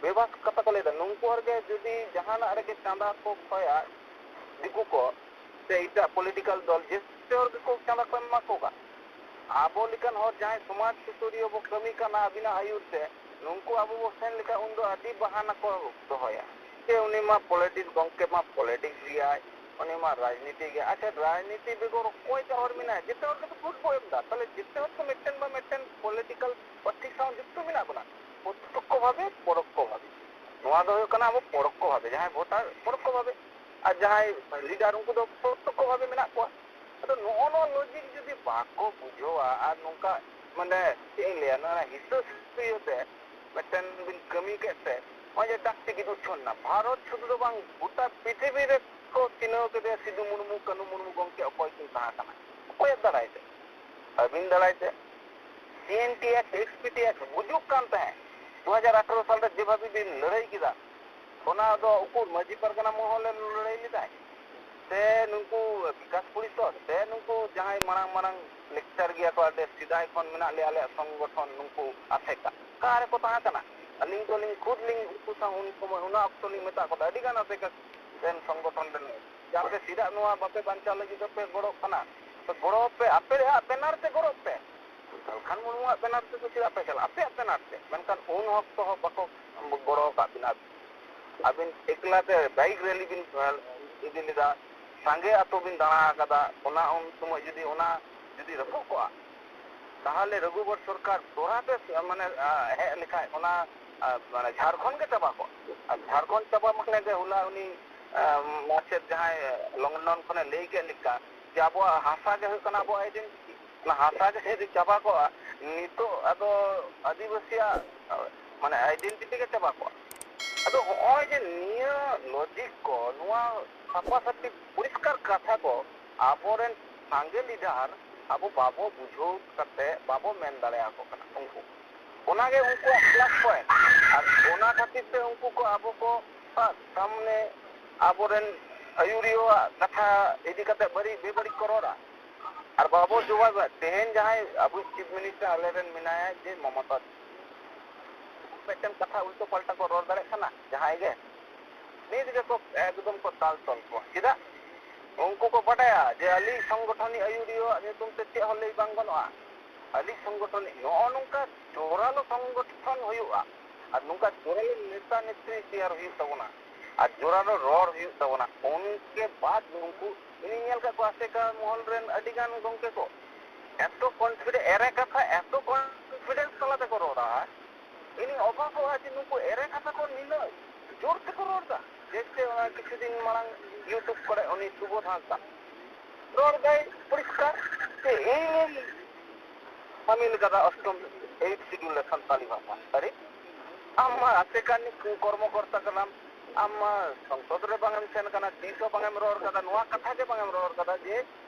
ᱵᱮᱵᱟᱥ ᱠᱟᱛᱷᱟ ᱠᱚ ᱞᱟᱹᱭᱫᱟ᱾ ᱱᱩᱠᱩ ᱦᱚᱲ ᱜᱮ ᱡᱩᱫᱤ ᱡᱟᱦᱟᱱᱟᱜ ᱨᱮᱜᱮ ᱪᱟᱸᱫᱟ ᱠᱚ ᱠᱷᱚᱭᱟ, ᱫᱤᱠᱩ ᱠᱚ ᱥᱮ ᱮᱴᱟᱜ ᱯᱚᱞᱤᱴᱤᱠᱟᱞ ᱫᱚᱞ, ᱡᱮᱛᱮ ᱦᱚᱲ ᱜᱮᱠᱚ ᱪᱟᱸᱫᱟ ᱠᱚ ᱮᱢᱟ ᱠᱚ ᱠᱟᱱᱟ᱾ ᱟᱵᱚ ᱞᱮᱠᱟᱱ ᱦᱚᱲ ᱡᱟᱦᱟᱸᱭ ᱥᱚᱢᱟᱡᱽ ᱥᱩᱥᱟᱹᱨᱤᱭᱟᱹ ᱵᱚ ᱠᱟᱹᱢᱤ ᱠᱟᱱᱟ ᱟᱹᱵᱤᱱᱟᱜ ᱟᱹᱭᱩᱨ ᱛᱮ, ᱱᱩᱠᱩ ᱟᱵᱚ ᱵᱚ ᱥᱮᱱ ᱞᱮᱠᱷᱟᱱ ᱩᱱᱫᱚ ᱟᱹᱰᱤ ᱵᱟᱦᱟᱱᱟ ᱠᱚ ᱫᱚᱦᱚᱭᱟ᱾ ᱡᱮ ᱩᱱᱤ ᱢᱟ ᱯᱚᱞᱤᱴᱤᱠᱥ, ᱜᱚᱢᱠᱮ ᱢᱟ ᱯᱚᱞᱤᱴᱤᱠᱥ ᱜᱮᱭᱟᱭ, ᱩᱱᱤ ᱢᱟ ᱨᱟᱡᱽᱱᱤᱛᱤ ᱜᱮᱭᱟᱭ᱾ ᱟᱪᱪᱷᱟ, ᱨᱟᱡᱽᱱᱤᱛᱤ ᱵᱮᱜᱚᱨ ᱚᱠᱚᱭ ᱴᱟᱜ ᱦᱚᱲ ᱢᱮᱱᱟᱭᱟ? ᱡᱮᱛᱮ ᱦᱚᱲ ᱜᱮᱛᱚ ᱵᱷᱳᱴ ᱵᱚ ᱮᱢ ᱮᱫᱟ᱾ ᱛᱟᱦᱞᱮ ᱡᱮᱛᱮ ᱦᱚᱲ ᱛᱚ ᱢᱤᱫᱴᱮᱱ ᱵᱟ ᱢᱤᱫᱴᱮᱱ ᱯᱚᱞᱤᱴᱤᱠᱟᱞ ᱯᱟᱨᱴᱤ ᱥᱟᱶ ᱡᱩᱠᱛᱚ ᱢᱮᱱᱟᱜ ᱵᱚᱱᱟ, ᱯᱨᱚᱛᱛᱚᱠᱠᱷᱚ ᱵᱷᱟᱵᱮ, ᱯᱚᱨᱚᱠᱠᱷᱚ ᱵᱷᱟᱵᱮ᱾ ᱱᱚᱣᱟ ᱫᱚ ᱦᱩᱭᱩᱜ ᱠᱟᱱᱟ ᱟᱵᱚ ᱯᱚᱨᱚᱠᱠᱷᱚ ᱵᱷᱟᱵᱮ, ᱡᱟᱦᱟᱸᱭ ᱵᱷᱳᱴᱟᱨ ᱯᱚᱨᱚᱠᱠᱷᱚ ᱵᱷᱟᱵᱮ, ᱟᱨ ᱡᱟᱦᱟᱸᱭ ᱞᱤᱰᱟᱨ ᱩᱱᱠᱩ ᱫᱚ ᱯᱨᱚᱛᱛᱚᱠᱠᱷᱚ ᱵᱷᱟᱵᱮ ᱢᱮᱱᱟᱜ ᱠᱚᱣᱟ᱾ ᱟᱫᱚ ᱱᱚᱜᱼᱚ ᱱᱚᱣᱟ ᱞᱚᱡᱤᱠ ᱡᱩᱫᱤ ᱵᱟᱠᱚ ᱵᱩᱡᱷᱟᱹᱣᱟ ᱟᱨ ᱱᱚᱝᱠᱟ, ᱢᱟᱱᱮ, ᱪᱮᱫ ᱤᱧ ᱞᱟᱹᱭᱟ, ᱱᱚᱣᱟ ᱦᱤᱥᱟᱹ ᱥᱩᱭᱟᱹ ᱛᱮ ᱢᱤᱫᱴᱮᱱ ᱵᱤᱱ ᱠᱟᱹᱢᱤ ᱠᱮᱫ ᱛᱮ, ᱱᱚᱜᱼᱚᱭ ᱡᱮ ᱰᱟᱠ ᱴᱤᱠᱤᱴ ᱩᱪᱷᱟᱹᱱ ᱮᱱᱟ, ᱵᱷᱟᱨᱚᱛ ᱥᱩᱫᱷᱩ ᱫᱚ ᱵᱟᱝ, ᱜᱚᱴᱟ ᱯᱨᱤᱛᱷᱤᱵᱤ ᱨᱮ ᱠᱚ ᱪᱤᱱᱦᱟᱹᱣ ᱠᱮᱫᱮᱭᱟ ᱥᱤᱫᱩ ᱢᱩᱨᱢᱩ, ᱠᱟᱹᱱᱩ ᱢᱩᱨᱢᱩ ᱜᱚᱢᱠᱮ ᱚᱠᱚᱭ ᱠᱤᱱ ᱛᱟᱦᱮᱸ ᱠᱟᱱᱟ᱾ ᱚᱠᱚᱭᱟᱜ ᱫᱟᱨᱟᱭ ᱛᱮ? ᱟᱹᱵᱤᱱ ᱫᱟᱨᱟᱭ ᱛᱮ᱾ C N T act, S P T act ᱵᱩᱡᱩᱜ ᱠᱟᱱ ᱛᱟᱦᱮᱸᱫ᱾ ᱫᱩ ᱦᱟᱡᱟᱨ ᱟᱴᱷᱨᱚ ᱥᱟᱞ ᱨᱮ ᱡᱮᱵᱷᱟᱵᱮ ᱵᱤᱱ ᱞᱟᱹᱲᱦᱟᱹᱭ ᱠᱮᱫᱟ, ᱚᱱᱟ ᱫᱚ ᱩᱠᱩᱨ ᱢᱟᱹᱡᱷᱤ ᱯᱟᱨᱜᱟᱱᱟ ᱢᱚᱦᱚᱞᱮ ᱞᱟᱹᱲᱦᱟᱹᱭ ᱞᱮᱫᱟᱭ? ᱥᱮ ᱱᱩᱠᱩ ᱵᱤᱠᱟᱥ ᱯᱚᱨᱤᱥᱚᱫᱽ, ᱥᱮ ᱱᱩᱠᱩ ᱡᱟᱦᱟᱸᱭ ᱢᱟᱨᱟᱝ ᱢᱟᱨᱟᱝ ᱞᱮᱠᱪᱟᱨ ᱜᱮᱭᱟ ᱠᱚ, ᱟᱹᱰᱤ ᱥᱮᱫᱟᱭ ᱠᱷᱚᱱ ᱢᱮᱱᱟᱜ ᱞᱮᱭᱟ ᱟᱞᱮᱭᱟᱜ ᱥᱚᱝᱜᱚᱴᱷᱚᱱ, ᱱᱩᱠᱩ ᱟᱥᱮᱠᱟ, ᱚᱠᱟ ᱨᱮᱠᱚ ᱛᱟᱦᱮᱸ ᱠᱟᱱᱟ? ᱟᱹᱞᱤᱧ ᱫᱚᱞᱤᱧ ᱠᱷᱩᱫ ᱞᱤᱧ ᱩᱱᱠᱩ ᱥᱟᱶ ᱩᱱ ᱥᱚᱢᱚᱭ, ᱚᱱᱟ ᱚᱠᱛᱚ ᱞᱤᱧ ᱢᱮᱛᱟᱜ ᱠᱚ ᱛᱟᱦᱮᱸᱫ, ᱟᱹᱰᱤ ᱜᱟᱱ ᱟᱥᱮᱠᱟ ᱨᱮᱱ ᱥᱚᱝᱜᱚᱴᱷᱚᱱ ᱨᱮᱱ, ᱡᱮ ᱟᱯᱮ ᱪᱮᱫᱟᱜ ᱱᱚᱣᱟ ᱵᱟᱯᱮ ᱵᱟᱧᱪᱟᱣ ᱞᱟᱹᱜᱤᱫ ᱫᱚᱯᱮ ᱜᱚᱲᱚᱜ ᱠᱟᱱᱟ? ᱛᱚ ᱜᱚᱲᱚ ᱯᱮ, ᱟᱯᱮᱭᱟᱜ ᱵᱮᱱᱟᱨ ᱛᱮ ᱜᱚᱲᱚᱜ ᱯᱮ᱾ ᱥᱟᱞᱠᱷᱟᱱ ᱢᱩᱨᱢᱩᱣᱟᱜ ᱵᱮᱱᱟᱨ ᱛᱮᱫᱚ ᱪᱮᱫᱟᱜ ᱯᱮ ᱪᱟᱞᱟᱜᱼᱟ? ᱟᱯᱮᱭᱟᱜ ᱵᱮᱱᱟᱨ ᱛᱮ᱾ ᱢᱮᱱᱠᱷᱟᱱ ᱩᱱ ᱚᱠᱛᱚ ᱦᱚᱸ ᱵᱟᱠᱚ ᱜᱚᱲᱚ ᱟᱠᱟᱫ ᱵᱤᱱᱟ᱾ ᱟᱹᱵᱤᱱ ᱮᱠᱞᱟ ᱛᱮ ᱵᱟᱭᱤᱠ ᱨᱮᱞᱤ ᱵᱤᱱ, ᱮ, ᱤᱫᱤ ᱞᱮᱫᱟ᱾ ᱥᱟᱸᱜᱮ ᱟᱛᱳ ᱵᱤᱱ ᱫᱟᱬᱟ ᱟᱠᱟᱫᱟ᱾ ᱚᱱᱟ ᱩᱱ ᱥᱚᱢᱚᱭ ᱡᱩᱫᱤ ᱚᱱᱟ ᱡᱩᱫᱤ ᱨᱟᱹᱯᱩᱫ ᱠᱚᱜᱼᱟ, ᱛᱟᱦᱚᱞᱮ ᱨᱚᱜᱷᱩᱵᱚᱨ ᱥᱚᱨᱠᱟᱨ ᱫᱚᱦᱲᱟ ᱛᱮ, ᱢᱟᱱᱮ, ᱟ, ᱦᱮᱡ ᱞᱮᱠᱷᱟᱡ ᱚᱱᱟ, ᱟ, ᱢᱟᱱᱮ, ᱡᱷᱟᱲᱠᱷᱚᱸᱰ ᱜᱮ ᱪᱟᱵᱟ ᱠᱚᱜᱼᱟ᱾ ᱟᱨ ᱡᱷᱟᱲᱠᱷᱚᱸᱰ ᱪᱟᱵᱟ ᱢᱟᱱᱮ ᱜᱮ ᱦᱚᱞᱟ ᱩᱱᱤ, ᱟ, ᱢᱟᱪᱮᱫ ᱡᱟᱦᱟᱸᱭ ᱞᱚᱱᱰᱚᱱ ᱠᱷᱚᱱᱮ ᱞᱟᱹᱭ ᱠᱮᱫ ᱞᱮᱠᱟ ᱡᱮ ᱟᱵᱚᱣᱟᱜ ᱦᱟᱥᱟ ᱜᱮ ᱦᱩᱭᱩᱜ ᱠᱟᱱᱟ ᱟᱵᱚᱣᱟᱜ ᱟᱭᱰᱮᱱᱴᱤᱴᱤ᱾ ᱚᱱᱟ ᱦᱟᱥᱟ ᱜᱮ ᱡᱩᱫᱤ ᱪᱟᱵᱟ ᱠᱚᱜᱼᱟ, ᱱᱤᱛᱚᱜ ᱟᱫᱚ ᱟᱹᱫᱤᱵᱟᱹᱥᱤᱭᱟᱜ, ᱟ, ᱢᱟᱱᱮ, ᱟᱭᱰᱮᱱᱴᱤᱴᱤ ᱜᱮ ᱪᱟᱵᱟ ᱠᱚᱜᱼᱟ᱾ ᱟᱫᱚ ᱦᱚᱸᱜᱼᱚᱭ ᱡᱮ ᱱᱤᱭᱟᱹ ᱞᱚᱡᱤᱠ ᱠᱚ, ᱱᱚᱣᱟ ᱥᱟᱯᱷᱟ ᱥᱟᱹᱯᱷᱤ ᱯᱚᱨᱤᱥᱠᱟᱨ ᱠᱟᱛᱷᱟ ᱠᱚ ᱟᱵᱚᱨᱮᱱ ᱥᱟᱸᱜᱮ ᱞᱤᱰᱟᱨ ᱟᱵᱚ ᱵᱟᱵᱚ ᱵᱩᱡᱷᱟᱹᱣ ᱠᱟᱛᱮ ᱵᱟᱵᱚ ᱢᱮᱱ ᱫᱟᱲᱮᱭᱟᱠᱚ ᱠᱟᱱᱟ ᱩᱱᱠᱩ᱾ ᱚᱱᱟᱜᱮ ᱩᱱᱠᱩᱣᱟᱜ ᱯᱞᱟᱥ ᱯᱚᱭᱮᱱᱴ᱾ ᱟᱨ ᱚᱱᱟ ᱠᱷᱟᱹᱛᱤᱨ ᱛᱮ ᱩᱱᱠᱩ ᱠᱚ ᱟᱵᱚ ᱠᱚ ᱥᱟᱢᱱᱮ ᱟᱵᱚᱨᱮᱱ ᱟᱹᱭᱩᱨᱤᱭᱟᱹᱣᱟᱜ ᱠᱟᱛᱷᱟ ᱤᱫᱤ ᱠᱟᱛᱮ ᱵᱟᱹᱲᱤᱡ ᱵᱮᱵᱟᱹᱲᱤᱡ ᱠᱚ ᱨᱚᱲᱟ᱾ ᱟᱨ ᱵᱟᱵᱚ ᱡᱚᱵᱟᱵᱟ᱾ ᱛᱮᱦᱮᱧ ᱡᱟᱦᱟᱸᱭ ᱟᱵᱚᱭᱤᱡ ᱪᱤᱯ ᱢᱤᱱᱤᱥᱴᱟᱨ ᱟᱞᱮᱨᱮᱱ ᱢᱮᱱᱟᱭᱟ ᱡᱮ ᱢᱚᱢᱚᱛᱟ, ᱢᱤᱫᱴᱮᱱ ᱠᱟᱛᱷᱟ ᱩᱞᱴᱟᱹ ᱯᱟᱞᱴᱟ ᱠᱚ ᱨᱚᱲ ᱫᱟᱲᱮᱭᱟᱜ ᱠᱟᱱᱟ ᱡᱟᱦᱟᱸᱭ ᱜᱮ, ᱱᱤᱛ ᱜᱮᱠᱚ ᱮᱠᱫᱚᱢ ᱠᱚ ᱫᱟᱞ ᱛᱚᱞ ᱠᱚᱣᱟ᱾ ᱪᱮᱫᱟᱜ? ᱩᱱᱠᱩ ᱠᱚ ᱵᱟᱰᱟᱭᱟ ᱡᱮ ᱟᱹᱞᱤᱧ ᱥᱚᱝᱜᱚᱴᱷᱚᱱᱤᱡ ᱟᱹᱭᱩᱨᱤᱭᱟᱹᱣᱟᱜ ᱧᱩᱛᱩᱢ ᱛᱮ ᱪᱮᱫ ᱦᱚᱸ ᱞᱟᱹᱭ ᱵᱟᱝ ᱜᱟᱱᱚᱜᱼᱟ᱾ ᱟᱹᱞᱤᱧ ᱥᱚᱝᱜᱚᱴᱷᱚᱱᱤᱡ ᱱᱚᱜᱼᱚ ᱱᱚᱝᱠᱟ ᱡᱳᱨᱟᱞᱳ ᱥᱚᱝᱜᱚᱴᱷᱚᱱ ᱦᱩᱭᱩᱜᱼᱟ, ᱟᱨ ᱱᱚᱝᱠᱟ ᱡᱳᱨᱟᱞᱳ ᱱᱮᱛᱟ ᱱᱮᱛᱨᱤ ᱛᱮᱭᱟᱨ ᱦᱩᱭᱩᱜ ᱛᱟᱵᱚᱱᱟ, ᱟᱨ ᱡᱳᱨᱟᱞᱳ ᱨᱚᱲ ᱦᱩᱭᱩᱜ ᱛᱟᱵᱚᱱᱟ᱾ ᱩᱱᱠᱮ ᱵᱟᱫ ᱩᱱᱠᱩ, ᱤᱧᱤᱧ ᱧᱮᱞ ᱠᱟᱜ ᱠᱚᱣᱟ ᱟᱥᱮᱠᱟ ᱢᱚᱦᱚᱞ ᱨᱮᱱ ᱟᱹᱰᱤ ᱜᱟᱱ ᱜᱚᱢᱠᱮ ᱠᱚ ᱮᱛᱚ ᱠᱚᱱᱯᱷᱤᱰᱮᱱᱥ, ᱮᱲᱮ ᱠᱟᱛᱷᱟ ᱮᱛᱚ ᱠᱚᱱᱯᱷᱤᱰᱮᱱᱥ ᱛᱟᱞᱟ ᱛᱮᱠᱚ ᱨᱚᱲᱟ᱾ ᱤᱧᱤᱧ ᱚᱵᱟᱠᱚᱜᱼᱟ ᱡᱮ ᱱᱩᱠᱩ ᱮᱲᱮ ᱠᱟᱛᱷᱟ ᱠᱚ ᱱᱤᱱᱟᱹᱜ ᱡᱳᱨ ᱛᱮᱠᱚ ᱨᱚᱲ ᱮᱫᱟ᱾ ᱡᱮᱭᱥᱮ ᱚᱱᱟ ᱠᱤᱪᱷᱩ ᱫᱤᱱ ᱢᱟᱲᱟᱝ YouTube ᱠᱚᱨᱮ ᱩᱱᱤ ᱥᱩᱵᱳᱫᱷ ᱦᱟᱸᱥᱫᱟ ᱨᱚᱲ ᱫᱟᱭ ᱯᱚᱨᱤᱥᱠᱟᱨ ᱡᱮ ᱤᱧᱤᱧ ᱥᱟᱢᱤᱞ ᱠᱟᱫᱟ ᱚᱥᱴᱚᱢ, ᱮᱭᱤᱴ ᱥᱤᱰᱩᱞ ᱨᱮ ᱥᱟᱱᱛᱟᱲᱤ ᱵᱷᱟᱥᱟ᱾ ᱟᱨᱮ, ᱟᱢ ᱢᱟ ᱟᱥᱮᱠᱟ ᱨᱤᱱᱤᱡ ᱠᱚᱨᱢᱚᱠᱚᱨᱛᱟ ᱠᱟᱱᱟᱢ, ᱟᱢ ᱢᱟ ᱥᱚᱝᱥᱚᱫ ᱨᱮ ᱵᱟᱝ ᱮᱢ ᱥᱮᱱ ᱠᱟᱱᱟ, ᱛᱤᱥ ᱦᱚᱸ ᱵᱟᱝ ᱮᱢ ᱨᱚᱲ ᱠᱟᱫᱟ, ᱱᱚᱣᱟ ᱠᱟᱛᱷᱟ ᱜᱮ ᱵᱟᱝ ᱮᱢ ᱨᱚᱲ ᱠᱟᱫᱟ ᱡᱮ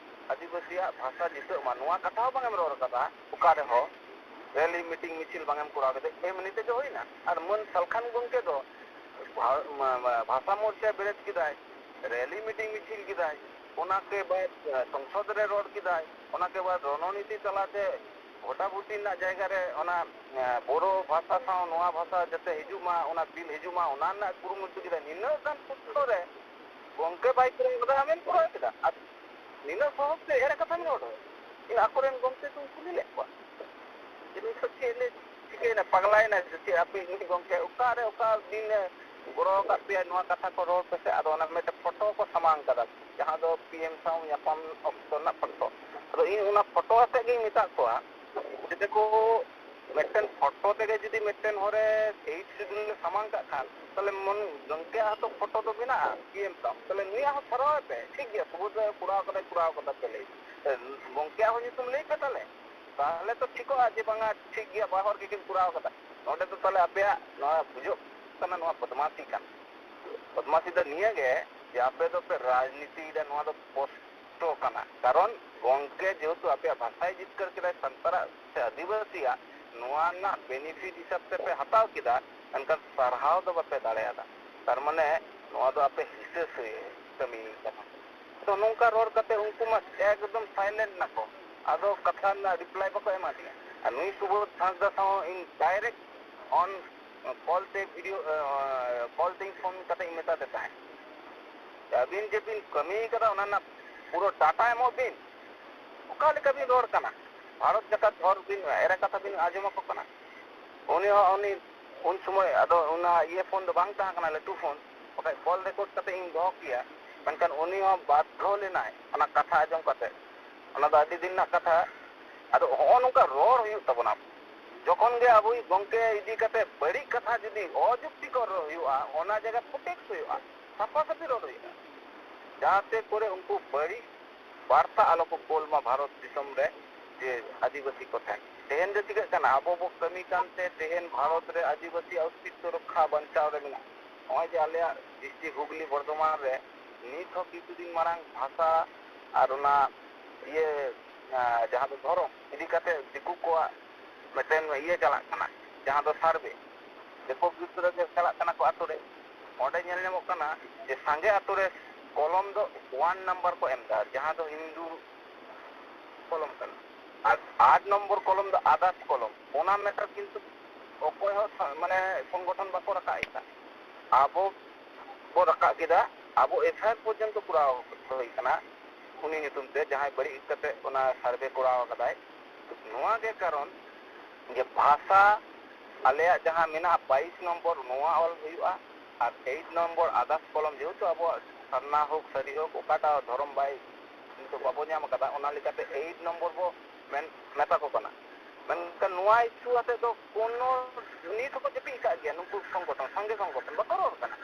ᱟᱹᱫᱤᱵᱟᱹᱥᱤᱭᱟᱜ ᱵᱷᱟᱥᱟ ᱡᱤᱛᱟᱹᱜ ᱢᱟ, ᱱᱚᱣᱟ ᱠᱟᱛᱷᱟ ᱦᱚᱸ ᱵᱟᱝ ᱮᱢ ᱨᱚᱲ ᱠᱟᱫᱟ ᱚᱠᱟ ᱨᱮᱦᱚᱸ᱾ ᱨᱮᱞᱤ ᱢᱤᱴᱤᱝ ᱢᱤᱪᱷᱤᱞ ᱵᱟᱝ ᱮᱢ ᱠᱚᱨᱟᱣ ᱠᱮᱫᱟ, ᱮᱢᱱᱤ ᱛᱮᱜᱮ ᱦᱩᱭᱱᱟ᱾ ᱟᱨ ᱢᱟᱹᱱ ᱥᱟᱞᱠᱷᱟᱱ ᱜᱚᱢᱠᱮ ᱫᱚ ᱵᱷᱟ-, ᱢᱟ-, ᱢᱟ-, ᱵᱷᱟᱥᱟ ᱢᱳᱨᱪᱟ ᱵᱮᱨᱮᱫ ᱠᱮᱫᱟᱭ, ᱨᱮᱞᱤ ᱢᱤᱴᱤᱝ ᱢᱤᱪᱷᱤᱞ ᱠᱮᱫᱟᱭ, ᱚᱱᱟ ᱠᱮ ᱵᱟᱫ, ᱮ, ᱥᱚᱝᱥᱚᱫ ᱨᱮ ᱨᱚᱲ ᱠᱮᱫᱟᱭ, ᱚᱱᱟ ᱠᱮ ᱵᱟᱫ ᱨᱚᱱᱚᱱᱤᱛᱤ ᱛᱟᱞᱟᱛᱮ ᱵᱷᱳᱴᱟᱵᱷᱩᱴᱤ ᱨᱮᱱᱟᱜ ᱡᱟᱭᱜᱟ ᱨᱮ ᱚᱱᱟ, ᱮ, ᱵᱳᱨᱳ ᱵᱷᱟᱥᱟ ᱥᱟᱶ ᱱᱚᱣᱟ ᱵᱷᱟᱥᱟ ᱡᱟᱛᱮ ᱦᱤᱡᱩᱜ ᱢᱟ, ᱚᱱᱟ ᱵᱤᱞ ᱦᱤᱡᱩᱜ ᱢᱟ, ᱚᱱᱟ ᱨᱮᱱᱟᱜ ᱠᱩᱨᱩᱢᱩᱴᱩ ᱠᱮᱫᱟ᱾ ᱱᱤᱱᱟᱹᱜ ᱜᱟᱱ ᱯᱚᱠᱠᱷᱚ ᱨᱮ ᱜᱚᱢᱠᱮ ᱵᱟᱭ ᱠᱚᱨᱟᱣ ᱠᱟᱫᱟ, ᱟᱢᱮᱢ ᱠᱚᱨᱟᱣ ᱠᱮᱫᱟ᱾ ᱟᱨ ᱱᱤᱱᱟᱹᱜ ᱥᱚᱦᱚᱡ ᱛᱮ ᱮᱲᱮ ᱠᱟᱛᱷᱟᱢ ᱨᱚᱲ ᱠᱟᱫᱟ᱾ ᱤᱧ ᱟᱠᱚᱨᱮᱱ ᱜᱚᱢᱠᱮ ᱠᱚᱧ ᱠᱩᱞᱤ ᱞᱮᱫ ᱠᱚᱣᱟ᱾ ᱡᱮ ᱱᱤᱛᱚᱜ ᱪᱮᱫ ᱞᱮ ᱪᱤᱠᱟᱹᱭᱮᱱᱟ, ᱯᱟᱜᱽᱞᱟᱭᱮᱱᱟ ᱥᱮ ᱪᱮᱫ ᱟᱯᱮ ᱱᱩᱭ ᱜᱚᱢᱠᱮ? ᱚᱠᱟᱨᱮ ᱚᱠᱟ ᱫᱤᱱ ᱮ ᱜᱚᱲᱚ ᱟᱠᱟᱫ ᱯᱮᱭᱟ ᱱᱚᱣᱟ ᱠᱟᱛᱷᱟ ᱠᱚ ᱨᱚᱲ ᱯᱮᱥᱮ? ᱟᱫᱚ ᱚᱱᱟ ᱢᱤᱫᱴᱮᱱ ᱯᱷᱳᱴᱳ ᱠᱚ ᱥᱟᱢᱟᱝ ᱠᱟᱫᱟ, ᱡᱟᱦᱟᱸ ᱫᱚ ᱯᱤ ᱮᱢ ᱥᱟᱶ ᱧᱟᱯᱟᱢ ᱚᱠᱛᱚ ᱨᱮᱱᱟᱜ ᱯᱷᱳᱴᱳ᱾ ᱟᱫᱚ ᱤᱧ ᱚᱱᱟ ᱯᱷᱳᱴᱳ ᱟᱛᱮᱫ ᱜᱤᱧ ᱢᱮᱛᱟᱫ ᱠᱚᱣᱟ, ᱡᱩᱫᱤ ᱠᱚ ᱢᱤᱫᱴᱮᱱ ᱯᱷᱳᱴᱳ ᱛᱮᱜᱮ ᱡᱩᱫᱤ ᱢᱤᱫᱴᱮᱱ ᱦᱚᱲᱮ ᱮᱭᱤᱴ ᱥᱤᱰᱩᱞ ᱞᱮ ᱥᱟᱢᱟᱝ ᱠᱟᱜ ᱠᱷᱟᱱ, ᱛᱟᱦᱞᱮ ᱢᱚᱱ ᱜᱚᱢᱠᱮᱭᱟᱜ ᱦᱚᱸᱛᱚ ᱯᱷᱳᱴᱳ ᱫᱚ ᱢᱮᱱᱟᱜᱼᱟ ᱯᱤ ᱮᱢ ᱥᱟᱶ, ᱛᱟᱦᱞᱮ ᱱᱩᱭᱟᱜ ᱦᱚᱸ ᱥᱟᱨᱦᱟᱣ ᱯᱮ, ᱴᱷᱤᱠ ᱜᱮᱭᱟ, ᱥᱩᱵᱳᱫᱷ ᱨᱟᱭ ᱠᱚᱨᱟᱣ ᱠᱟᱫᱟᱭ, ᱠᱚᱨᱟᱣ ᱠᱟᱫᱟ ᱯᱮ ᱞᱟᱹᱭ, ᱜᱚᱢᱠᱮᱭᱟᱜ ᱦᱚᱸ ᱧᱩᱛᱩᱢ ᱞᱟᱹᱭ ᱯᱮ ᱛᱟᱦᱞᱮ᱾ ᱛᱟᱦᱞᱮ ᱛᱚ ᱴᱷᱤᱠᱚᱜᱼᱟ ᱡᱮ ᱵᱟᱝᱟ ᱴᱷᱤᱠ ᱜᱮᱭᱟ, ᱵᱟᱨ ᱦᱚᱲ ᱜᱮᱠᱤᱱ ᱠᱚᱨᱟᱣ ᱠᱟᱫᱟ᱾ ᱱᱚᱰᱮ ᱫᱚ ᱛᱟᱦᱞᱮ ᱟᱯᱮᱭᱟᱜ ᱱᱚᱣᱟ ᱵᱩᱡᱷᱟᱹᱜ ᱠᱟᱱᱟ, ᱱᱚᱣᱟ ᱵᱚᱫᱢᱟᱥᱤ ᱠᱟᱱᱟ᱾ ᱵᱚᱫᱢᱟᱥᱤ ᱫᱚ ᱱᱤᱭᱟᱹ ᱜᱮ ᱡᱮ ᱟᱯᱮ ᱫᱚᱯᱮ ᱨᱟᱡᱽᱱᱤᱛᱤᱭᱮᱫᱟ, ᱱᱚᱣᱟ ᱫᱚ ᱥᱯᱚᱥᱴᱚ ᱠᱟᱱᱟ᱾ ᱠᱟᱨᱚᱱ ᱜᱚᱝᱠᱮ ᱡᱮᱦᱮᱛᱩ ᱟᱯᱮᱭᱟᱜ ᱵᱷᱟᱥᱟᱭ ᱡᱤᱛᱠᱟᱹᱨ ᱠᱮᱫᱟᱭ ᱥᱟᱱᱛᱟᱲᱟᱜ ᱥᱮ ᱟᱹᱫᱤᱵᱟᱹᱥᱤᱭᱟᱜ, ᱱᱚᱣᱟ ᱨᱮᱱᱟᱜ ᱵᱮᱱᱤᱯᱷᱤᱴ ᱦᱤᱥᱟᱹᱵ ᱛᱮᱯᱮ ᱦᱟᱛᱟᱣ ᱠᱮᱫᱟ, ᱢᱮᱱᱠᱷᱟᱱ ᱥᱟᱨᱦᱟᱣ ᱫᱚ ᱵᱟᱯᱮ ᱫᱟᱲᱮᱭᱟᱫᱟ᱾ ᱛᱟᱨ ᱢᱟᱱᱮ ᱱᱚᱣᱟ ᱫᱚ ᱟᱯᱮ ᱦᱤᱥᱟᱹ ᱥᱩᱭᱟᱹ ᱠᱟᱹᱢᱤ ᱠᱟᱱᱟ᱾ ᱛᱚ ᱱᱚᱝᱠᱟ ᱨᱚᱲ ᱠᱟᱛᱮ ᱩᱱᱠᱩ ᱢᱟ ᱮᱠᱫᱚᱢ ᱥᱟᱭᱞᱮᱱᱴ ᱱᱟᱠᱚ᱾ ᱟᱫᱚ ᱠᱟᱛᱷᱟ ᱨᱮᱱᱟᱜ ᱨᱤᱯᱞᱟᱭ ᱵᱟᱠᱚ ᱮᱢᱟ ᱫᱤᱧᱟ᱾ ᱟᱨ ᱱᱩᱭ ᱥᱩᱵᱳᱫᱷ ᱦᱟᱸᱥᱫᱟ ᱥᱟᱶ ᱤᱧ ᱰᱟᱭᱨᱮᱠᱴ ᱚᱱ ᱠᱚᱞ ᱛᱮ ᱵᱷᱤᱰᱤᱭᱳ, ᱮ, ᱠᱚᱞ ᱛᱮᱧ ᱯᱷᱳᱱ ᱠᱟᱛᱮ ᱤᱧ ᱢᱮᱛᱟ ᱫᱮ ᱛᱟᱦᱮᱸᱫ, ᱟᱹᱵᱤᱱ ᱡᱮ ᱵᱤᱱ ᱠᱟᱹᱢᱤ ᱠᱟᱫᱟ ᱚᱱᱟ ᱨᱮᱱᱟᱜ ᱯᱩᱨᱟᱹ ᱰᱟᱴᱟ ᱮᱢᱚᱜ ᱵᱤᱱ᱾ ᱚᱠᱟ ᱞᱮᱠᱟ ᱵᱤᱱ ᱨᱚᱲ ᱠᱟᱱᱟ? ᱵᱷᱟᱨᱚᱛ ᱡᱟᱠᱟᱛ ᱦᱚᱲ ᱵᱤᱱ ᱮᱲᱮ ᱠᱟᱛᱷᱟ ᱵᱤᱱ ᱟᱸᱡᱚᱢ ᱟᱠᱚ ᱠᱟᱱᱟ᱾ ᱩᱱᱤ ᱦᱚᱸ ᱩᱱᱤ ᱩᱱ ᱥᱚᱢᱚᱭ ᱟᱫᱚ ᱚᱱᱟ ᱤᱭᱟᱹ ᱯᱷᱳᱱ ᱫᱚ ᱵᱟᱝ ᱛᱟᱦᱮᱸ ᱠᱟᱱᱟ, ᱞᱟᱹᱴᱩ ᱯᱷᱳᱱ, ᱵᱟᱠᱷᱟᱡ ᱠᱚᱞ ᱨᱮᱠᱚᱨᱰ ᱠᱟᱛᱮ ᱤᱧ ᱫᱚᱦᱚ ᱠᱮᱭᱟ᱾ ᱢᱮᱱᱠᱷᱟᱱ ᱩᱱᱤ ᱦᱚᱸ ᱵᱟᱫᱽᱫᱷᱚ ᱞᱮᱱᱟᱭ ᱚᱱᱟ ᱠᱟᱛᱷᱟ ᱟᱸᱡᱚᱢ ᱠᱟᱛᱮ᱾ ᱚᱱᱟ ᱫᱚ ᱟᱹᱰᱤ ᱫᱤᱱ ᱨᱮᱱᱟᱜ ᱠᱟᱛᱷᱟ᱾ ᱟᱫᱚ ᱦᱚᱸᱜᱼᱚ ᱱᱚᱝᱠᱟ ᱨᱚᱲ ᱦᱩᱭᱩᱜ ᱛᱟᱵᱚᱱᱟ᱾ ᱡᱚᱠᱷᱚᱱ ᱜᱮ ᱟᱵᱚᱭᱤᱡ ᱜᱚᱝᱠᱮ ᱤᱫᱤ ᱠᱟᱛᱮ ᱵᱟᱹᱲᱤᱡ ᱠᱟᱛᱷᱟ ᱡᱩᱫᱤ ᱚᱡᱩᱠᱛᱤᱠᱚᱨ ᱨᱚᱲ ᱦᱩᱭᱩᱜᱼᱟ, ᱚᱱᱟ ᱡᱟᱭᱜᱟ ᱯᱨᱚᱴᱮᱠᱴ ᱦᱩᱭᱩᱜᱼᱟ, ᱥᱟᱯᱷᱟ ᱥᱟᱹᱯᱷᱤ ᱨᱚᱲ ᱦᱩᱭᱩᱜᱼᱟ, ᱡᱟᱦᱟᱸᱛᱮ ᱠᱚᱨᱮ ᱩᱱᱠᱩ ᱵᱟᱹᱲᱤᱡ ᱵᱟᱨᱛᱟ ᱟᱞᱚ ᱠᱚ ᱠᱳᱞ ᱢᱟ ᱵᱷᱟᱨᱚᱛ ᱫᱤᱥᱚᱢ ᱨᱮ᱾ ᱡᱮ ᱟᱹᱫᱤᱵᱟᱹᱥᱤ ᱠᱚ ᱴᱷᱮᱱ᱾ ᱛᱮᱦᱮᱧ ᱫᱚ ᱪᱤᱠᱟᱹᱜ ᱠᱟᱱᱟ, ᱟᱵᱚ ᱵᱚ ᱠᱟᱹᱢᱤ ᱠᱟᱱᱛᱮ ᱛᱮᱦᱮᱧ ᱵᱷᱟᱨᱚᱛ ᱨᱮ ᱟᱹᱫᱤᱵᱟᱹᱥᱤ ᱚᱥᱛᱤᱛᱛᱚ ᱨᱚᱠᱠᱷᱟ ᱵᱟᱧᱪᱟᱣ ᱨᱮ ᱢᱮᱱᱟᱜᱼᱟ᱾ ᱱᱚᱜᱼᱚᱭ ᱡᱮ ᱟᱞᱮᱭᱟᱜ ᱰᱤᱥᱴᱨᱤᱠᱴ ᱦᱩᱜᱽᱞᱤ ᱵᱚᱨᱫᱷᱚᱢᱟᱱ ᱨᱮ ᱱᱤᱛ ᱦᱚᱸ ᱠᱤᱪᱷᱩ ᱫᱤᱱ ᱢᱟᱲᱟᱝ ᱵᱷᱟᱥᱟ ᱟᱨ ᱚᱱᱟ ᱤᱭᱟᱹ, ᱟᱸ, ᱡᱟᱦᱟᱸ ᱫᱚ ᱫᱷᱚᱨᱚᱢ ᱤᱫᱤ ᱠᱟᱛᱮ ᱫᱤᱠᱩ ᱠᱚᱣᱟᱜ ᱢᱤᱫᱴᱮᱱ ᱤᱭᱟᱹ ᱪᱟᱞᱟᱜ ᱠᱟᱱᱟ, ᱡᱟᱦᱟᱸ ᱫᱚ ᱥᱟᱨᱵᱷᱮ᱾ ᱫᱤᱠᱩ ᱜᱤᱫᱽᱨᱟᱹ ᱜᱮ ᱪᱟᱞᱟᱜ ᱠᱟᱱᱟ ᱠᱚ ᱟᱛᱳ ᱨᱮ, ᱚᱸᱰᱮ ᱧᱮᱞ ᱧᱟᱢᱚᱜ ᱠᱟᱱᱟ ᱡᱮ ᱥᱟᱸᱜᱮ ᱟᱛᱳ ᱨᱮ ᱠᱚᱞᱚᱢ ᱫᱚ ᱚᱣᱟᱱ ᱱᱟᱢᱵᱟᱨ ᱠᱚ ᱮᱢ ᱮᱫᱟ, ᱡᱟᱦᱟᱸ ᱫᱚ ᱦᱤᱱᱫᱩ ᱠᱚᱞᱚᱢ ᱠᱟᱱᱟ᱾ ᱟᱨ ᱟᱴ ᱱᱚᱢᱵᱚᱨ ᱠᱚᱞᱚᱢ ᱫᱚ ᱟᱫᱟᱨᱥ ᱠᱚᱞᱚᱢ᱾ ᱚᱱᱟ ᱢᱮᱴᱟᱨ ᱠᱤᱱᱛᱩ ᱚᱠᱚᱭ ᱦᱚᱸ ᱥᱟ-, ᱢᱟᱱᱮ ᱥᱚᱝᱜᱚᱴᱷᱚᱱ ᱵᱟᱠᱚ ᱨᱟᱠᱟᱵ ᱮᱫᱟ᱾ ᱟᱵᱚ ᱵᱚ ᱨᱟᱠᱟᱵ ᱠᱮᱫᱟ, ᱟᱵᱚ ᱮᱯᱷ ᱟᱭ ᱟᱨ ᱯᱚᱨᱡᱚᱱᱛᱚ ᱠᱚᱨᱟᱣ ᱦᱩᱭ ᱠᱟᱱᱟ ᱩᱱᱤ ᱧᱩᱛᱩᱢ ᱛᱮ, ᱡᱟᱦᱟᱸᱭ ᱵᱟᱹᱲᱤᱡ ᱠᱟᱛᱮ ᱚᱱᱟ ᱥᱟᱨᱵᱷᱮ ᱠᱚᱨᱟᱣ ᱟᱠᱟᱫᱟᱭ᱾ ᱱᱚᱣᱟ ᱜᱮ ᱠᱟᱨᱚᱱ ᱡᱮ ᱵᱷᱟᱥᱟ ᱟᱞᱮᱭᱟᱜ ᱡᱟᱦᱟᱸ ᱢᱮᱱᱟᱜᱼᱟ ᱵᱟᱭᱤᱥ ᱱᱚᱢᱵᱚᱨ, ᱱᱚᱣᱟ ᱚᱞ ᱦᱩᱭᱩᱜᱼᱟ, ᱟᱨ ᱮᱭᱤᱴ ᱱᱚᱢᱵᱚᱨ ᱟᱫᱟᱨᱥ ᱠᱚᱞᱚᱢ, ᱡᱮᱦᱮᱛᱩ ᱟᱵᱚᱣᱟᱜ ᱥᱟᱨᱱᱟ ᱦᱳᱠ ᱥᱟᱹᱨᱤ ᱦᱳᱠ ᱚᱠᱟᱴᱟᱜ ᱫᱷᱚᱨᱚᱢ ᱵᱟᱭ ᱱᱤᱛᱚᱜ ᱵᱟᱵᱚ ᱧᱟᱢ ᱟᱠᱟᱫᱟ, ᱚᱱᱟ ᱞᱮᱠᱟᱛᱮ ᱮᱭᱤᱴ ᱱᱚᱢᱵᱚᱨ ᱵᱚ ᱢᱮᱱ ᱢᱮᱛᱟ ᱠᱚ ᱠᱟᱱᱟ᱾ ᱢᱮᱱᱠᱷᱟᱱ ᱱᱚᱣᱟ ᱤᱥᱩ ᱟᱛᱮ ᱫᱚ ᱠᱳᱱᱳ ᱱᱤᱛ ᱦᱚᱸᱠᱚ ᱪᱟᱹᱯᱤ ᱟᱠᱟᱫ ᱜᱮᱭᱟ ᱱᱩᱠᱩ ᱥᱚᱝᱜᱚᱴᱷᱚᱱ, ᱥᱟᱸᱜᱮ ᱥᱚᱝᱜᱚᱴᱷᱚᱱ ᱵᱟᱠᱚ ᱨᱚᱲ ᱠᱟᱱᱟ᱾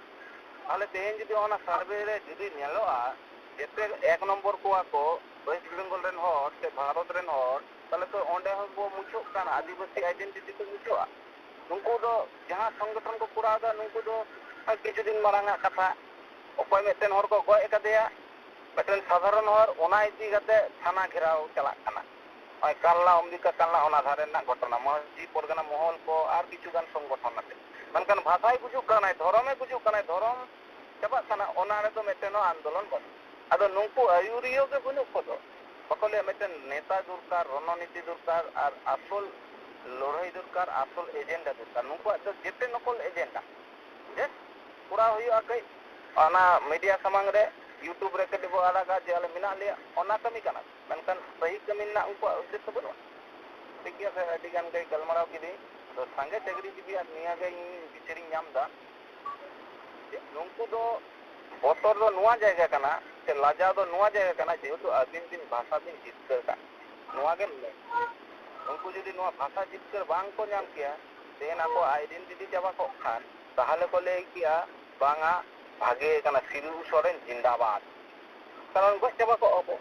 ᱛᱟᱦᱚᱞᱮ ᱛᱮᱦᱮᱧ ᱡᱩᱫᱤ ᱚᱱᱟ ᱥᱟᱨᱵᱷᱮ ᱨᱮ ᱡᱩᱫᱤ ᱧᱮᱞᱚᱜᱼᱟ ᱡᱮᱛᱮ ᱮᱠ ᱱᱚᱢᱵᱚᱨ ᱠᱚᱣᱟ ᱠᱚ ᱳᱭᱮᱥᱴ ᱵᱮᱝᱜᱚᱞ ᱨᱮᱱ ᱦᱚᱲ ᱥᱮ ᱵᱷᱟᱨᱚᱛ ᱨᱮᱱ ᱦᱚᱲ, ᱛᱟᱦᱚᱞᱮ ᱛᱚ ᱚᱸᱰᱮ ᱦᱚᱸ ᱵᱚ ᱢᱩᱪᱷᱟᱹᱜ ᱠᱟᱱᱟ, ᱟᱹᱫᱤᱵᱟᱹᱥᱤ ᱟᱭᱰᱮᱱᱴᱤᱴᱤ ᱛᱮ ᱢᱩᱪᱷᱟᱹᱜᱼᱟ᱾ ᱱᱩᱠᱩ ᱫᱚ ᱡᱟᱦᱟᱸ ᱥᱚᱝᱜᱚᱴᱷᱚᱱ ᱠᱚ ᱠᱚᱨᱟᱣ ᱮᱫᱟ, ᱱᱩᱠᱩ ᱫᱚ ᱠᱤᱪᱷᱩ ᱫᱤᱱ ᱢᱟᱲᱟᱝ ᱟᱜ ᱠᱟᱛᱷᱟ, ᱚᱠᱚᱭ ᱢᱤᱫᱴᱮᱱ ᱦᱚᱲ ᱠᱚ ᱜᱚᱡ ᱟᱠᱟᱫᱮᱭᱟ, ᱢᱤᱫᱴᱮᱱ ᱥᱟᱫᱷᱟᱨᱚᱱ ᱦᱚᱲ, ᱚᱱᱟ ᱤᱫᱤ ᱠᱟᱛᱮ ᱛᱷᱟᱱᱟ ᱜᱷᱮᱨᱟᱣ ᱪᱟᱞᱟᱜ ᱠᱟᱱᱟ᱾ ᱱᱚᱜᱼᱚᱭ ᱠᱟᱞᱞᱟ, ᱚᱢᱵᱤᱠᱟ ᱠᱟᱞᱞᱟ, ᱚᱱᱟ ᱫᱷᱟᱨᱮ ᱨᱮᱱᱟᱜ ᱜᱷᱚᱴᱚᱱᱟ, ᱢᱟᱹᱡᱷᱤ ᱯᱚᱨᱜᱟᱱᱟ ᱢᱚᱦᱚᱞ ᱠᱚ ᱟᱨ ᱠᱤᱪᱷᱩ ᱜᱟᱱ ᱥᱚᱝᱜᱚᱴᱷᱚᱱ ᱟᱛᱮ᱾ ᱢᱮᱱᱠᱷᱟᱱ ᱵᱷᱟᱥᱟᱭ ᱜᱩᱡᱩᱜ ᱠᱟᱱᱟᱭ, ᱫᱷᱚᱨᱚᱢᱮ ᱜᱩᱡᱩᱜ ᱠᱟᱱᱟᱭ, ᱫᱷᱚᱨᱚᱢ ᱪᱟᱵᱟᱜ ᱠᱟᱱᱟ, ᱚᱱᱟ ᱨᱮᱫᱚ ᱢᱤᱫᱴᱮᱱ ᱦᱚᱸ ᱟᱱᱫᱳᱞᱚᱱ ᱵᱟᱹᱱᱩᱜ᱾ ᱟᱫᱚ ᱱᱩᱠᱩ ᱟᱹᱭᱩᱨᱤᱭᱟᱹ ᱜᱮ ᱵᱟᱹᱱᱩᱜ ᱠᱚᱫᱚ᱾ ᱵᱟᱠᱚ ᱞᱟᱹᱭᱟ ᱢᱤᱫᱴᱮᱱ ᱱᱮᱛᱟ ᱫᱚᱨᱠᱟᱨ, ᱨᱚᱱᱚᱱᱤᱛᱤ ᱫᱚᱨᱠᱟᱨ, ᱟᱨ ᱟᱥᱚᱞ ᱞᱟᱹᱲᱦᱟᱹᱭ ᱫᱚᱨᱠᱟᱨ, ᱟᱥᱚᱞ ᱮᱡᱮᱱᱰᱟ ᱫᱚᱨᱠᱟᱨ᱾ ᱱᱩᱠᱩᱣᱟᱜ ᱫᱚ ᱡᱮᱛᱮ ᱱᱚᱠᱚᱞ ᱮᱡᱮᱱᱰᱟ᱾ ᱡᱮ ᱠᱚᱨᱟᱣ ᱦᱩᱭᱩᱜᱼᱟ ᱠᱟᱹᱡ, ᱚᱱᱟ ᱢᱤᱰᱤᱭᱟ ᱥᱟᱢᱟᱝ ᱨᱮ, YouTube ᱨᱮ ᱠᱟᱹᱴᱤᱡ ᱵᱚ ᱟᱲᱟᱜᱟ ᱡᱮ ᱟᱞᱮ ᱢᱮᱱᱟᱜ ᱞᱮᱭᱟ, ᱚᱱᱟ ᱠᱟᱹᱢᱤ ᱠᱟᱱᱟ᱾ ᱢᱮᱱᱠᱷᱟᱱ ᱥᱟᱹᱦᱤ ᱠᱟᱹᱢᱤ ᱨᱮᱱᱟᱜ ᱩᱱᱠᱩᱣᱟᱜ ᱩᱫᱽᱫᱮᱥᱥᱚ ᱵᱟᱹᱱᱩᱜᱼᱟ᱾ ᱴᱷᱤᱠ ᱜᱮᱭᱟ ᱥᱮ, ᱟᱹᱰᱤ ᱜᱟᱱ ᱜᱮ ᱜᱟᱞᱢᱟᱨᱟᱣ ᱠᱤᱫᱟᱹᱧ᱾ ᱛᱚ ᱥᱟᱸᱜᱮ ᱪᱟᱹᱠᱨᱤᱡᱤᱵᱤᱭᱟᱜ ᱱᱤᱭᱟᱹ ᱜᱮ ᱤᱧ ᱵᱤᱪᱟᱹᱨᱤᱧ ᱧᱟᱢ ᱮᱫᱟ᱾ ᱡᱮ ᱱᱩᱠᱩ ᱫᱚ ᱵᱚᱛᱚᱨ ᱫᱚ ᱱᱚᱣᱟ ᱡᱟᱭᱜᱟ ᱠᱟᱱᱟ, ᱥᱮ ᱞᱟᱡᱟᱣ ᱫᱚ ᱱᱚᱣᱟ ᱡᱟᱭᱜᱟ ᱠᱟᱱᱟ, ᱡᱮᱦᱮᱛᱩ ᱟᱹᱵᱤᱱ ᱵᱤᱱ ᱵᱷᱟᱥᱟ ᱵᱤᱱ ᱡᱤᱛᱠᱟᱹᱨ ᱠᱟᱜ᱾ ᱱᱚᱣᱟ ᱜᱮ ᱢᱮᱱ᱾ ᱩᱱᱠᱩ ᱡᱩᱫᱤ ᱱᱚᱣᱟ ᱵᱷᱟᱥᱟ ᱡᱤᱛᱠᱟᱹᱨ ᱵᱟᱝ ᱠᱚ ᱧᱟᱢ ᱠᱮᱭᱟ, ᱛᱮᱦᱮᱧ ᱟᱠᱚ ᱟᱭᱰᱮᱱᱴᱤᱴᱤ ᱪᱟᱵᱟ ᱠᱚᱜ ᱠᱷᱟᱱ, ᱛᱟᱦᱚᱞᱮ ᱠᱚ ᱞᱟᱹᱭ ᱠᱮᱭᱟ, "ᱵᱟᱝᱟ, ᱵᱷᱟᱜᱮ ᱠᱟᱱᱟ, ᱥᱤᱵᱩ ᱥᱚᱨᱮᱱ ᱡᱤᱱᱫᱟᱵᱟᱫ᱾" ᱠᱟᱨᱚᱱ ᱜᱚᱡ ᱪᱟᱵᱟ ᱠᱚᱜᱼᱟ ᱠᱚ᱾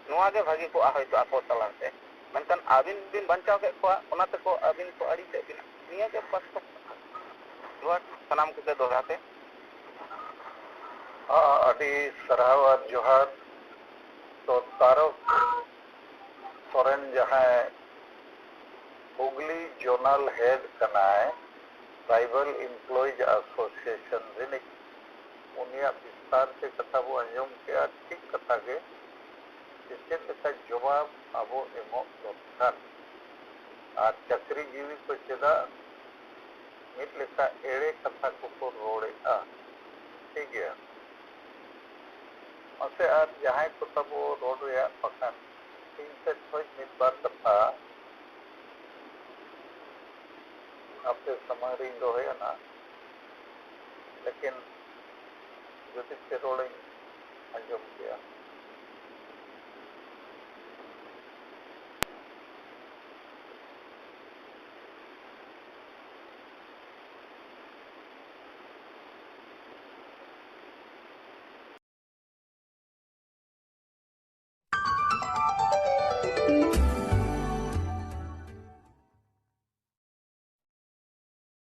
ᱱᱚᱣᱟ ᱜᱮ ᱵᱷᱟᱜᱮ ᱠᱚᱜᱼᱟ ᱦᱚᱭᱛᱳ ᱟᱠᱚ ᱛᱟᱞᱟᱛᱮ᱾ ᱢᱮᱱᱠᱷᱟᱱ ᱟᱹᱵᱤᱱ ᱵᱤᱱ ᱵᱟᱧᱪᱟᱣ ᱠᱮᱫ ᱠᱚᱣᱟ, ᱚᱱᱟ ᱛᱮᱠᱚ ᱟᱹᱵᱤᱱ ᱠᱚ ᱟᱹᱲᱤᱥᱮᱫ ᱵᱤᱱᱟ᱾ ᱱᱤᱭᱟᱹ ᱜᱮ ᱵᱟᱥᱛᱚᱵ ᱠᱟᱛᱷᱟ᱾ ᱡᱚᱦᱟᱨ ᱥᱟᱱᱟᱢ ᱠᱚᱜᱮ ᱫᱚᱦᱲᱟ ᱛᱮ᱾ ᱟ-, ᱟᱹᱰᱤ ᱥᱟᱨᱦᱟᱣ ᱟᱨ ᱡᱚᱦᱟᱨ᱾ ᱛᱚ, ᱛᱟᱨᱚᱠ ᱥᱚᱨᱮᱱ ᱡᱟᱦᱟᱸᱭ ᱦᱩᱜᱽᱞᱤ zonal head ᱠᱟᱱᱟᱭ, Tribal Employees Association ᱨᱤᱱᱤᱡ, ᱩᱱᱤᱭᱟᱜ ᱵᱤᱥᱛᱟᱨ ᱛᱮ ᱠᱟᱛᱷᱟ ᱵᱚ ᱟᱸᱡᱚᱢ ᱠᱮᱜᱼᱟ᱾ ᱴᱷᱤᱠ ᱠᱟᱛᱷᱟ ᱜᱮ, ᱡᱮ ᱪᱮᱫ ᱞᱮᱠᱟ ᱡᱚᱵᱟᱵ ᱟᱵᱚ ᱮᱢᱚᱜ ᱫᱚᱨᱠᱟᱨ, ᱟᱨ ᱪᱟᱹᱠᱨᱤ ᱡᱤᱣᱤ ᱠᱚ ᱪᱮᱫᱟᱜ ᱢᱤᱫ ᱞᱮᱠᱟ ᱮᱲᱮ ᱠᱟᱛᱷᱟ ᱠᱚᱠᱚ ᱨᱚᱲᱮᱫᱼᱟ᱾ ᱴᱷᱤᱠ ᱜᱮᱭᱟ, ᱢᱟᱥᱮ ᱟᱨ ᱡᱟᱦᱟᱸᱭ ᱠᱚ ᱛᱟᱵᱚ ᱨᱚᱲ ᱨᱮᱭᱟᱜ ᱵᱟᱠᱷᱟᱱ ᱤᱧ ᱥᱮᱫ ᱠᱷᱚᱱ ᱢᱤᱫ ᱵᱟᱨ ᱠᱟᱛᱷᱟ ᱟᱯᱮ ᱥᱟᱢᱟᱝ ᱨᱤᱧ ᱫᱚᱦᱚᱭᱟ ᱱᱟᱜ, ᱞᱮᱠᱤᱱ ᱡᱩᱫᱤ ᱯᱮ ᱨᱚᱲᱤᱧ ᱟᱸᱡᱚᱢ ᱠᱮᱭᱟ᱾